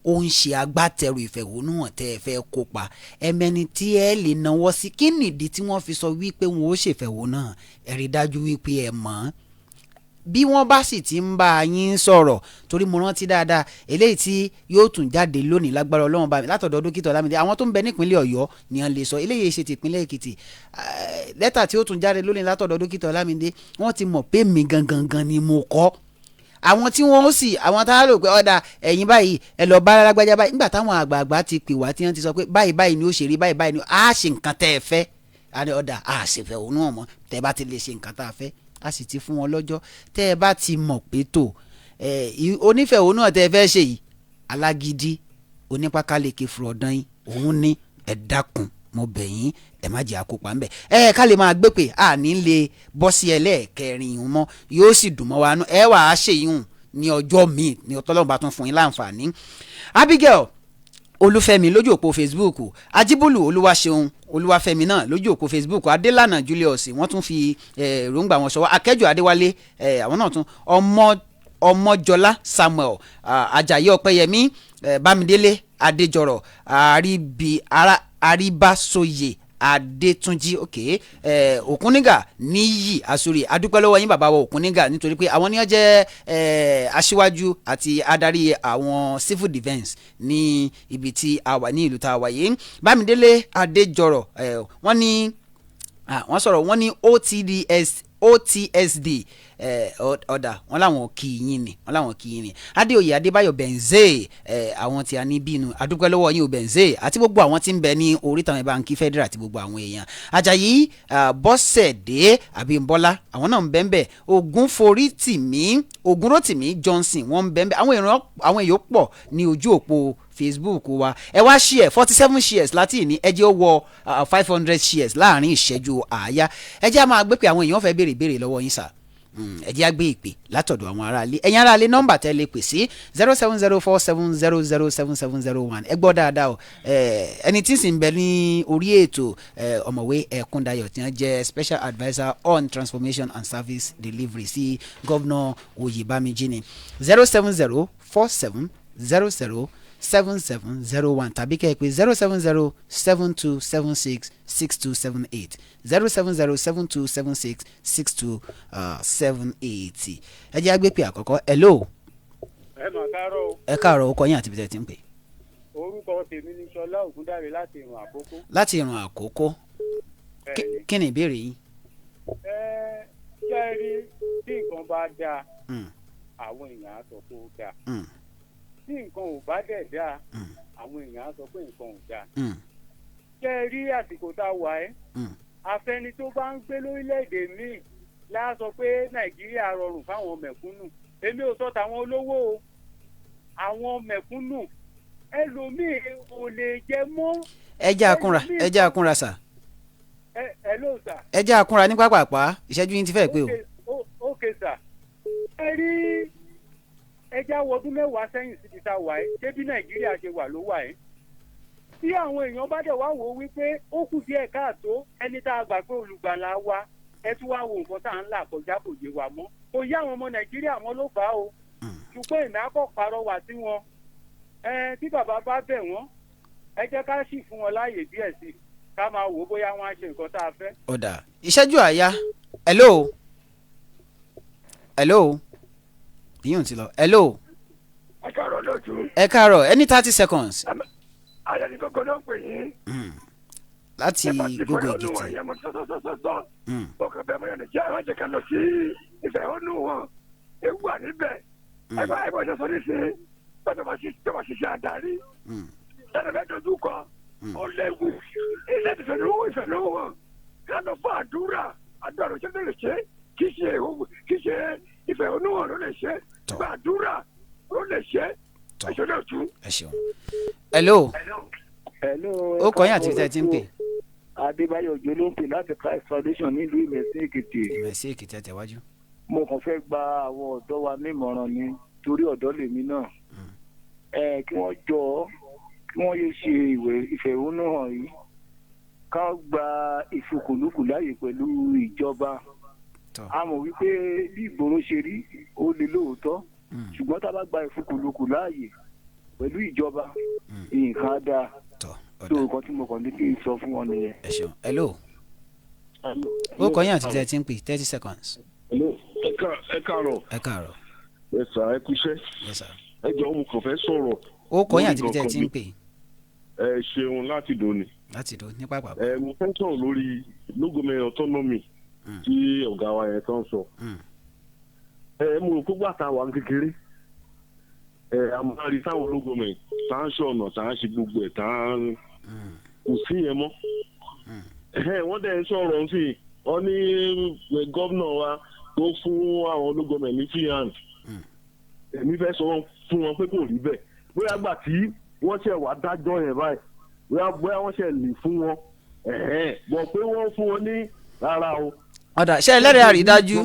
ó ń ṣe agbátẹrù ìfẹ̀hónúhàn tẹ́ ẹ fẹ́ kópa, ẹ mẹni tí ẹ lè náwó sí. Kí nìdí tí wọ́n fi sọ wípé wọn ó ṣèfẹ̀hónúhàn? Ẹ rí dájú wípé ẹ mọ̀ ọ́n. Bí wọ́n bá sì ti ń bá yín sọ̀rọ̀, torí mo rántí dáadáa, eléyìí tí yóò tún jáde lónìí lágbára Ọlọ́run bá mi látọ̀dọ̀ Dókítà Ọlámídé, àwọn tó ń bẹ nípínlẹ̀ Ọ̀yọ́ ni wọ́n lè sọ eléyìí ṣe ti ìpínlẹ̀ Èkìtì. Lẹ́tà tí ó tún jáde lónìí látọ̀dọ̀ Dókítà Ọlámídé, wọ́n ti mọ̀ pé mi gangan gan ni mo kọ́. Àwọn tí wọ́n sì, àwọn tá a rò pé ọ̀dà ẹ̀yìn báyìí, ẹ lọ bá alágbájá báyìí, nígbà táwọn àgbààgbà ti pè wá, tí wọ́n ti sọ pé báyìí báyìí ni ó ṣe rí, báyìí báyìí ni a ṣe nǹkan tẹ́ ẹ fẹ́, a ní ọ̀dà, a sì fẹ́ òun náà mọ́. Tẹ́ ẹ bá ti lè ṣe nǹkan tá a fẹ́, a sì ti fún wọn lọ́jọ́. Tẹ́ ẹ bá ti mọ̀ pé tó onífẹ̀hónú náà tẹ́ ẹ fẹ́ ṣe yìí, alágídí onípákáleke fúrọ̀dán yín òun ní, ẹ dákun, mo bẹ̀ yín, ẹ má jẹ́ àkópa ńbẹ̀. Ẹ ká lè máa gbé pé a ní lè bọ́ sí ẹlẹ́ẹ̀kẹrin ìhun mọ́, yóò sì dùn mọ́ wa nú. Ẹ wàá ṣèyún ní ọjọ́ míì ní Ọlọ́run bá tún fún yín láǹfààní. Abigail Olúfẹ́mi lójú òpó Facebook, Ajíbùlù Olúwaṣeun Olúwafẹ́mi náà lójú òpó Facebook, Adélànà Julius, wọ́n tún fi èròǹgbà wọn ṣọwọ́, Akẹ́jọ́ Adéwálé, àwọn náà tún, ọmọ Ọmọjọlá Samuel, Ajayi Ọpẹ́yẹmí. Bámidélé Adéjọrọ̀, Àríbáṣoyè Adétúnjì, ok, Òkúnnígà níyì àsórí, adúpẹ́ lọ́wọ́ yín, bàbá wa Òkúnnígà, nítorí pé àwọn ni wọ́n jẹ́ aṣíwájú àti adarí àwọn civil defence ní ibi tí a wà ní ìlú tá a wà yìí. Bámidélé Adéjọrọ̀, wọ́n ní wọ́n sọ̀rọ̀, wọ́n ní OTDS OTSD ọ̀dà, wọ́n láwọn kì í yín ni, wọ́n láwọn kì í yín ni. Adéoyè Adébáyọ̀ Benze, àwọn tí a ní bínú, adúpẹ́ lọ́wọ́ yín o, Benze, àti gbogbo àwọn tí ń bẹ ní oríta báńkì federal àti gbogbo àwọn èèyàn. Ajayi Bọ́sẹ̀dé Abímbọ́lá, àwọn náà ń bẹ ń bẹ. Ògúnforí-tìmí, Ògúnrótìmí Johnson, wọ́n ń bẹ ń bẹ. Àwọn èèyàn pọ̀ ní ojú òpó Facebook wa. Ẹ wá share, 47 shares láti ní, ẹ jẹ́ ó wọ 500 shares láàrin ìṣẹ́jú àáyá. Ẹ jẹ́ á máa gbé pé àwọn èèyàn fẹ́ béèrè béèrè lọ́wọ́ yín sà. Ẹ jẹ́ á gbé ìpè látọ̀dọ̀ àwọn aráalé. Ẹ̀yin aráalé, nọ́mbà tẹ́ lè pè sí 07047007701. Ẹ gbọ́ dáadáa o. Ẹni tí ń sì ń bẹ ní orí ètò, Ọ̀mọ̀wé Ẹ̀kúndayọ̀, tí wọ́n jẹ́ special adviser on transformation and service delivery sí Governor Oyèbámijí ni, 07047007701, tàbí kẹ́ ẹ pé 07072766278, 07072766278. Ẹ jẹ́ á gbé pé àkọ́kọ́. Hello. Ẹ mà káàárọ̀ o. Ẹ káàárọ̀, orúkọ yín àti ibi tẹ́ ẹ ti ń pè. Orúkọ tèmi ni Ṣọlá Ògúndàrí láti Ìrùn Àkókò. Láti Ìrùn Àkókò. Bẹ́ẹ̀ni. Kí ni ìbéèrè yín? Ẹ ṣe rí, tí nǹkan bá dáa, àwọn èèyàn á sọ pé ó dáa. Tí nǹkan ò bá dẹ̀ dáa, àwọn èèyàn á sọ pé nǹkan ò dáa. Ṣe rí àsìkò tá a wà ẹ́, afẹ́ni tó bá ń gbé lórílẹ̀‐èdè míì la sọ pé Nàìjíríà rọrùn fáwọn mẹ̀kúnnù. Èmi ò sọ tàwọn olówó o, àwọn mẹ̀kúnnù, ẹlòmíì ò lè jẹ mọ́. Ẹ jẹ́ àkúnra, ẹ jẹ́ àkúnra sà. Ẹ ẹ ló sà. Ẹ jẹ́ àkúnra ní pápápá, ìṣẹ́jú yín ti fẹ́ pé o. Ok sà, ẹ rí, ẹ já wọdún 10 sẹ́yìn síbi tá a wà ẹ́, ṣé bí Nàìjíríà ṣe wà ló wà ẹ́? Tí àwọn èèyàn bá dẹ̀ wá wò ó wípé ó kù díẹ̀ káàtó, ẹni tá a gbà pé olùgbàlà wa, ẹ tún wá wo nǹkan tá à ń là kọjá, kò yé wa mọ́, kò yé àwọn ọmọ Nàìjíríà mọ́ ló fà á o. Ṣùgbọ́n èmi á kọ́ parọ́wà sí wọn, ẹ tí bàbá bá bẹ̀ wọ́n, ẹ jẹ́ ká sì fún wọn láàyè díẹ̀ sí i, ká máa wò ó bóyá wọ́n á ṣe nǹkan tá a fẹ́. Ó dà, ìṣẹ́jú àyá. Hello, hello, ìyún ti lọ. Hello. Ẹ káàárọ̀ lójú. Ẹ káàárọ̀, ẹ ní 30 seconds. Ayẹni kókó ló ń pè yín. Láti Gógó Èkìtì. Ìyẹn mo sọ. Ọkàn bẹ́ẹ̀ mo yàn ní jẹ́ àwọn jẹ́ ká lọ sí ìfẹ̀hónú wọn. Ewu wà níbẹ̀. Ẹgbẹ́ ọjọ́ sọ nísìnyí. Bẹ́ẹ̀ tó bá ṣiṣẹ́ adarí. Tẹ́lẹ̀ bẹ́ẹ̀ dojú kọ. Ó léwu. Ilé ìfẹ̀hónú wọn. Ká lọ fún àdúrà. Àdúrà ló ṣe lè ṣe. Kì í ṣe ìfẹ̀hónú wọn ló lè ṣe. Gbàdúrà ló lè ṣe. Ẹ ṣe lóòtú. Ẹ ṣeun. Hello. Hello. Orúkọ yín àti ibi tẹ́ ẹ ti ń pè. Adébáyọ̀ Òjó ló ń pè láti Christ Foundation nílùú Ìmẹ̀sí Èkìtì. Ìmẹ̀sí Èkìtì, ẹ tẹ̀wájú. Mo kàn fẹ́ gba àwọn ọ̀dọ́ wa nímọ̀ràn ni, torí ọ̀dọ́ lèmi náà. Ẹ kí wọ́n jọ, kí wọ́n yé ṣe ìwé ìfẹ̀hónúhàn yìí, ká gba ìfikùnlukùn láàyè pẹ̀lú ìjọba. A mọ̀ wípé bí ìgboro ṣe rí, ó le lóòótọ́, ṣùgbọ́n tá a bá gba ìfikùnlukùn láàyè pẹ̀lú ìjọba, nǹkan á dáa. Tó nǹkan tí mo kàn ní kí n sọ fún wọn nìyẹn. Ẹ ṣeun. Hello, orúkọ yín àti ibi tẹ́ ẹ ti ń pè, 30 seconds. Ẹ káàárọ̀. Ẹ káàárọ̀. Ẹ sà, ẹ kúṣẹ́. Yes sir. Ẹ jọ̀ọ́, mo kàn fẹ́ sọ̀rọ̀. Orúkọ yín àti ibi tẹ́ ẹ ti ń pè. Ẹ ṣeun, láti dòní. Láti dò ní pápá. Ẹ mo fẹ́ sọ̀rọ̀ lórí local government autonomy tí ọ̀gá wa yẹn tán sọ. Ẹ mo rò pé gbàtà wà ní kékeré, ẹ a máa rí táwọn local government tá à ń ṣe ọ̀nà, tá à ń ṣe gbogbo ẹ̀, tá à ń kò sí yẹn mọ́. Wọ́n dẹ̀ ń sọ̀rọ̀ sí i, wọ́n ní gómìnà wa tó fún àwọn local government ní free hand. Èmi fẹ́ sọ fún wọn pé kò rí bẹ́ẹ̀. Bóyá gbà tí wọ́n ṣẹ̀ wá dájọ́ yẹn báyìí, bóyá wọ́n ṣẹ̀ lè fún wọn bọ̀ pé wọ́n fún wọn ní rárá o. Ó dà, ṣé ẹlẹ́rìí àrídájú,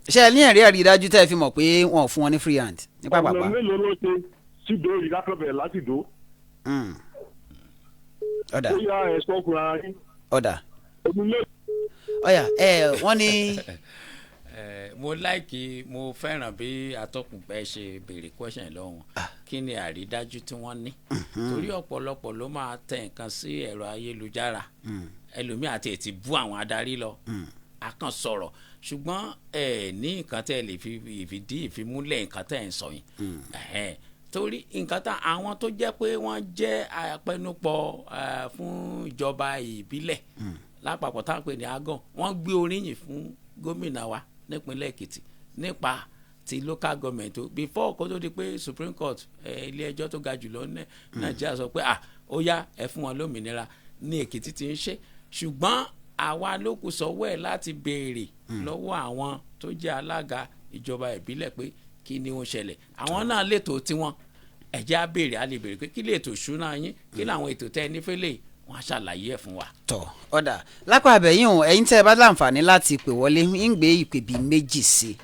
ṣé ẹ ní ẹ̀rí àrídájú tẹ́ ẹ fi mọ̀ pé wọn ò fún wọn ní free hand ní pápápá? Ọ̀nà mélòó ló ṣe sídò yìí látọ̀bẹ̀ láti dò? Ó dà. Ó yá, ẹ̀ sọ́kùnrin ara yín. Ó dà. Èmi lè Ọ̀yà ẹ wọ́n ní. Mo like, mo fẹ́ràn bí atọ́kùn bẹ́ẹ̀ ṣe béèrè question lọ́wọ́ wọn, kí ni àrídájú tí wọ́n ní? Torí ọ̀pọ̀lọpọ̀ ló máa tẹ nǹkan sí ẹ̀rọ ayélujára, ẹlòmíì àti ètí bú àwọn adarí lọ, a kàn sọ̀rọ̀, ṣùgbọ́n ẹ ní nǹkan tẹ́ ẹ lè fi ìfìdí ìfimúlẹ̀ nǹkan tẹ́ ẹ ń sọ yìí. Torí nǹkan tá àwọn tó jẹ́ pé wọ́n jẹ́ apẹnupọ̀ fún ìjọba ìbílẹ̀ lápapọ̀ táwọn pè ní ALGON, wọ́n gbé oríyìn fún gómìnà wa nípínlẹ̀ Èkìtì nípa ti local government o, before kó tó di pé Supreme Court, ilé ẹjọ́ tó ga jùlọ ní Nàìjíríà, sọ pé, ah, ó yá, ẹ fún wọn lómìnira ní Èkìtì ti ń ṣe. Ṣùgbọ́n àwa ló kù sọ́wọ́ ẹ̀ láti béèrè lọ́wọ́ àwọn tó jẹ́ alága ìjọba ìbílẹ̀ pé kí ni ó ń ṣẹlẹ̀. Àwọn náà lètò tiwọn, ẹ jẹ́ á béèrè, á lè béèrè pé kí lè ètò ìṣúná yín, kí làwọn ètò tẹ́ ẹ nífẹ̀ẹ́ lè, wọ́n á ṣàlàyé ẹ̀ fún wa. Tọ, ọ̀dà lápá abẹ́yìn o, ẹ̀yin tẹ́ ẹ bá láǹfààní láti pè wọlé, ń gbé ìpè bíi méjì sí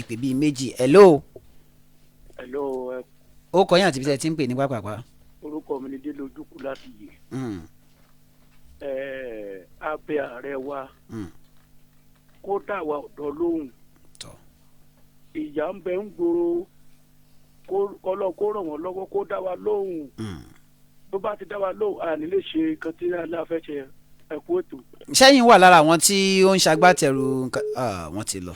ìpè bíi méjì. Hello. Hello ẹ. Ó kọ yín àti ibi tẹ́ ẹ ti ń pè ní pápápá. Orúkọ mi ni Délé Ojúkú láti yè. Abẹ ààrẹ wa kó dá wa ọ̀dọ́ lóhùn. Ìyà ń bẹ ń gbòòrò, kọ́lọ́ kó ràn wọ́n lọ́wọ́, kó dá wa lóhùn. Tó bá ti dá wa lóhùn, àní lè ṣe nǹkan tí aláfẹ́ ṣe. Ẹ kú ètò. Sẹ́yìn wà lára àwọn tí ó ń ṣagbátẹrù nǹkan? Ah, wọ́n ti lọ.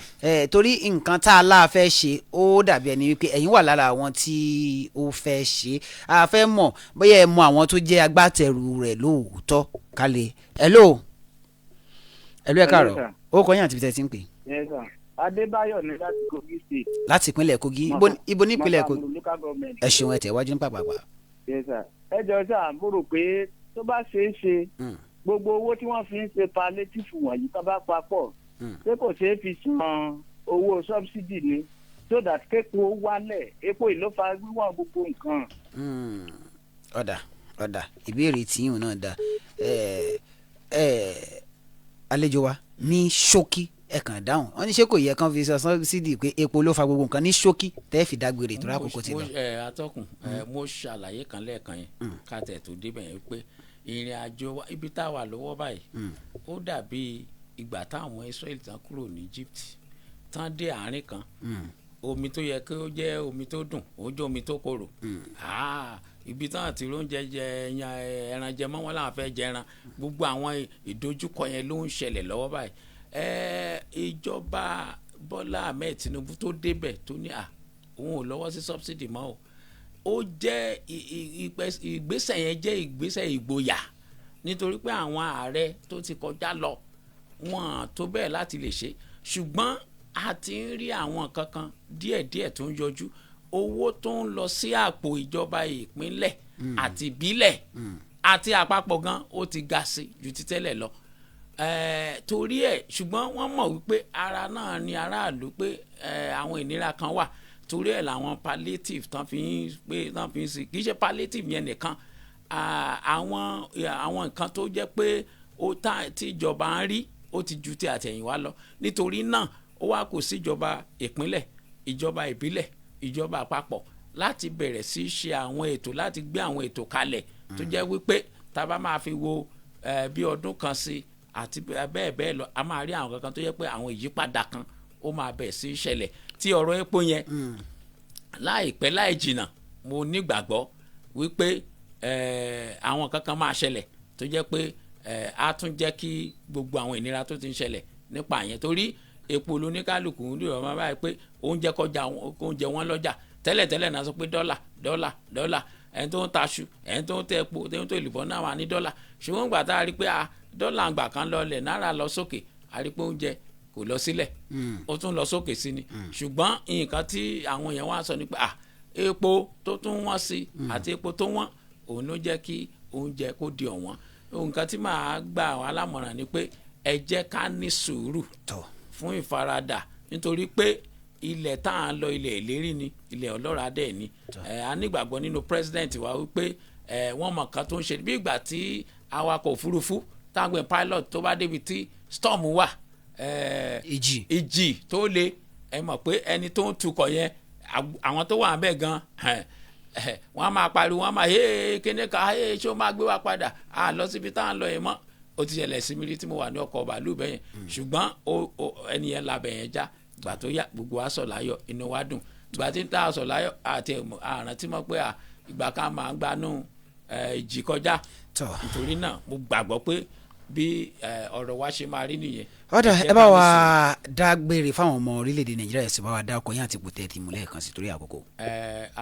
Torí nǹkan tá a láà fẹ́ ṣe, ó dàbí ẹni wípé ẹ̀yin wà lára àwọn tí ó fẹ́ ṣe. A fẹ́ mọ̀ bóyá ẹ mọ àwọn tó jẹ́ agbátẹrù rẹ̀ lóòótọ́ kálẹ̀. Hello, hello, ẹ káàárọ̀. Hello, sir. Ó kọ yín àti ibi tẹ́ ẹ ti ń pè. Yes, sir. Adébáyọ̀ ní láti Kogi State. Láti ìpínlẹ̀ Kogi. Ibo ní ìpínlẹ̀ Kogi? Mọ́tàmúlò local government. Ẹ ṣeun, ẹ tẹ̀ wájú ní pàpàpà. Yes, sir. Ẹ jọ̀ọ́ sir, mo rò pé tó bá ṣeé ṣe, gbogbo owó tí wọ́n fi ń ṣe palliative wọ̀nyí, tó bá papọ̀, ṣé kò ṣeé fi san owó subsidy ni, so that képo wálẹ̀? Epo yìí ló fa wíwọ̀n gbogbo nǹkan. Ọ̀dà, ọ̀dà, ìbéèrè tìyún náà dá. Ẹ ẹ àlejò wa, ní ṣókí, ẹ kàn dáhùn. Wọ́n ní ṣé kò yẹ kán fi sọ subsidy, pé epo ló fa gbogbo nǹkan, ní ṣókí tẹ́ fi dágbére tó rákòókò ti lọ. Ẹ atọ́kùn ẹ, mo ṣàlàyé kan lẹ́ẹ̀kan yẹn ká tẹ̀ tó débẹ̀ yẹn pé ìrìn àjò wa, ibi tá a wà lọ́wọ́ báyìí, ó dàbí ìgbà táwọn Israẹli tán kúrò ní Egypt, tán dé àárín kan, omi tó yẹ kí ó jẹ́ omi tó dùn, ó jẹ́ omi tó korò. Ah, ibi táwọn ti róúnjẹ jẹ, ẹran jẹ mọ́, wọn làwọn fẹ́ jẹ ẹran. Gbogbo àwọn ìdojúkọ yẹn ló ń ṣẹlẹ̀ lọ́wọ́ báyìí. Ìjọba Bọ́lá Ahmed Tinubu tó débẹ̀, tó ní à òun ò lọ́wọ́ sí subsidy mọ́ o, ó jẹ́ ìgbésẹ̀ yẹn jẹ́ ìgbésẹ̀ ìgboyà, nítorí pé àwọn ààrẹ tó ti kọjá lọ, wọn tó bẹ́ẹ̀ láti lè ṣe. Ṣùgbọ́n a ti ń rí àwọn nǹkan kan díẹ̀díẹ̀ tó ń yọjú. Owó tó ń lọ sí àpò ìjọba ìpínlẹ̀ àti ìbílẹ̀ àti àpapọ̀ gan, ó ti ga sí ju ti tẹ́lẹ̀ lọ. Torí ẹ̀, ṣùgbọ́n wọ́n mọ̀ wípé ara náà ni aráàlú, pé àwọn ìnira kan wà. Torí ẹ̀ làwọn palliative tán fi ń pé tán fi ń sí. Kì í ṣe palliative yẹn nìkan, àwọn nǹkan tó jẹ́ pé ó tá tí ìjọba ń rí, ó ti ju ti àtẹ̀yìnwá lọ. Nítorí náà, ó wá kò síjọba ìpínlẹ̀, ìjọba ìbílẹ̀, ìjọba àpapọ̀ láti bẹ̀rẹ̀ sí í ṣe àwọn ètò, láti gbé àwọn ètò kalẹ̀ tó jẹ́ wípé tá a bá máa fi wo bí ọdún kan sí àti bẹ́ẹ̀ bẹ́ẹ̀ lọ, a máa rí àwọn kankan tó jẹ́ pé àwọn ìyípadà kan ó máa bẹ̀ sí í ṣẹlẹ̀. Tí ọ̀rọ̀ epo yẹn, láìpẹ́ láì jìnnà, mo nígbàgbọ́ wípé àwọn kankan máa ṣẹlẹ̀ tó jẹ́ pé á tún jẹ́ kí gbogbo àwọn ìnira tó ti ń ṣẹlẹ̀ nípa yẹn, torí epo lóníkálùkù ń dìrọ̀ máa báyìí pé oúnjẹ kọjá oúnjẹ wọn lọ́jà. Tẹ́lẹ̀tẹ́lẹ̀ náà sọ pé dọ́là, dọ́là, dọ́là, ẹni tó ń taṣu, ẹni tó ń tẹ epo, ẹni tó ń èlùbọ́ náà wà ní dọ́là. Ṣùgbọ́n gbà tá a rí pé a dọ́là ń gbà kan lọlẹ̀, náírà lọ sókè, a rí pé oúnjẹ kò lọ sílẹ̀, ó tún lọ sókè sí ni. Ṣùgbọ́n nǹkan tí àwọn èèyàn wá sọ ni pé epo tó tún wọ́n sí àti epo tó wọ́n, òun ló jẹ́ kí oúnjẹ kó di ọ̀wọ́n. Nǹkan tí màá gbà wá lámọ̀ràn ni pé ẹ jẹ́ ká ní sùúrù fún ìfaradà, nítorí pé ilẹ̀ tá à ń lọ, ilẹ̀ ìlérí ni, ilẹ̀ ọlọ́ràá dẹ̀ ni. A nígbàgbọ́ nínú president wa wípé wọ́n mọ̀ nǹkan tó ń ṣe. Bí ìgbà tí awakọ̀ òfurufú táwọn pilot tó bá débi tí storm wà, ìjì, ìjì tó le, ẹ mọ̀ pé ẹni tó ń tukọ̀ yẹn, àwọn tó wà níbẹ̀ gan, wọ́n á máa pariwo, wọ́n á máa hey, kíní ká hey, ṣé ó máa gbé wa padà à lọ síbi tá à ń lọ yẹn mọ́? Ó ti ṣẹlẹ̀ sí mi rí tí mo wà ní ọkọ̀ bàálù bẹ́yẹn, ṣùgbọ́n ẹni yẹn labẹ̀ yẹn já. Ìgbà tó yá, gbogbo wa sọ̀ láyọ̀, inú wa dùn. Ìgbà tí ń tá a sọ̀ láyọ̀ àti àrántí mọ́ pé ìgbà kan máa ń gbanú ìjì kọjá. Nítorí náà, mo gbàgbọ́ pé bí ọ̀rọ̀ wa ṣe máa rí nìyẹn. Ọ̀dà, Ẹ jẹ́ ẹ bá ká ní wa sùúrù. dágbére fáwọn ọmọ orílẹ̀-èdè Nàìjíríà, ẹ sì bá wa dá ọkọ̀ yín àti ipò tẹ́ ti mú lẹ́ẹ̀kan sí torí àkókò.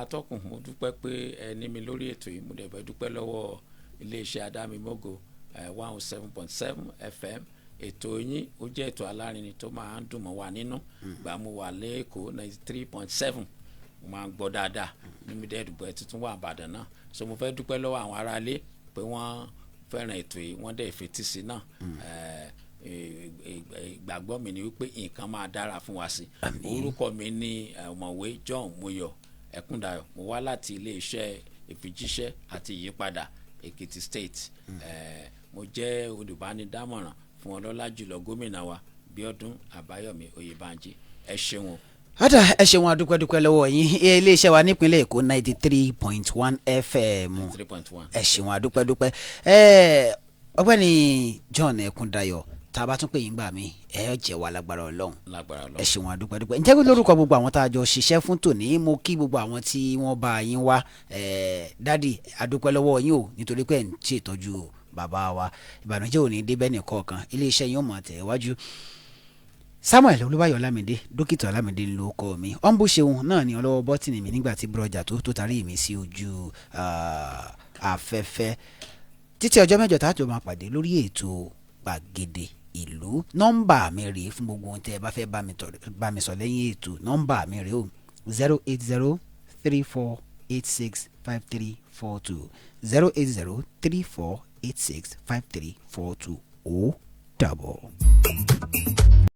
Atọ́kùn, mo dúpẹ́ pé ẹ ní mi lórí ètò yìí. Mo dẹ̀ fẹ́ dúpẹ́ lọ́wọ́ iléeṣẹ́ Adámimógo 107.7 FM. Ètò yín, ó jẹ́ ètò alárinrin tó máa ń dùn mọ́ wa nínú. Ìgbà mo wà lẹ́kọ̀ọ́, 93.7, mo máa ń gbọ́ dáadáa níbi dẹ́ẹ̀dùgbọ́ tuntun wà Ìbàdàn náà. So mo fẹ́ dúpẹ́ lọ́wọ́ àwọn aráalé pé wọ́n fẹ́ràn ètò yìí, wọ́n dẹ̀ fetí sí náà. Ìgbàgbọ́ mi ni wípé nǹkan máa dára fún wa sí. Orúkọ mi ni Ọ̀mọ̀wé John Moyọ̀ Ẹkúndayọ̀. Mo wá láti iléeṣẹ́ ìfijíṣẹ́ àti ìyípadà Èkìtì State. Mo jẹ́ olùbánidámọ̀ràn fún ọlọ́lá jùlọ gómìnà wa, Bíọ́dún Àbáyọ̀mí Oyèbánjí. Ẹ ṣeun o. Ọ̀dà, ẹ ṣeun, adúpẹ́dúpẹ́ lọ́wọ́ yín. Iléeṣẹ́ wa nípínlẹ̀ Èkó, 93.1 FM. 3.1. Ẹ ṣeun, adúpẹ́dúpẹ́. Ẹ ọ̀gbẹ́ni John Ẹkúndayọ̀, tá a bá tún pè yín gbà mí, ẹ jẹ́ wa lágbára Ọlọ́run. Lágbára Ọlọ́run. Ẹ ṣeun, adúpẹ́dúpẹ́. Ǹjẹ́ lórúkọ gbogbo àwọn tá a jọ ṣiṣẹ́ fún tòní, mo kí gbogbo àwọn tí wọ́n bá yín wá. Daddy, adúpẹ́ lọ́wọ́ yín o, nítorí pé ẹ̀ ń ṣètọ́jú bàbá wa. Ìbànújẹ́ ò ní débẹ̀ nìkọ̀ọ̀kan, iléeṣẹ́ yín ó mọ̀ tẹ̀ wájú. Samuel Olúbáyọ̀ Ọlámídé, Dókítà Ọlámídé ló kọ mi. Ọ̀nbù ṣeun náà ni ọlọ́wọ́ bọ́tìnì mi nígbà tí búrọ̀jà tó tarí mi sí ojú afẹ́fẹ́. Títí ọjọ́ mẹ́jọ tá a jọ máa pàdé lórí ètò Gbàgede Ìlú, nọ́mbà mi rèé fún gbogbo ohun tẹ́ ẹ bá fẹ́ bá mi sọ lẹ́yìn ètò. Nọ́mbà mi rèé o: 08034865342, 08034865342. Ó dàbọ̀.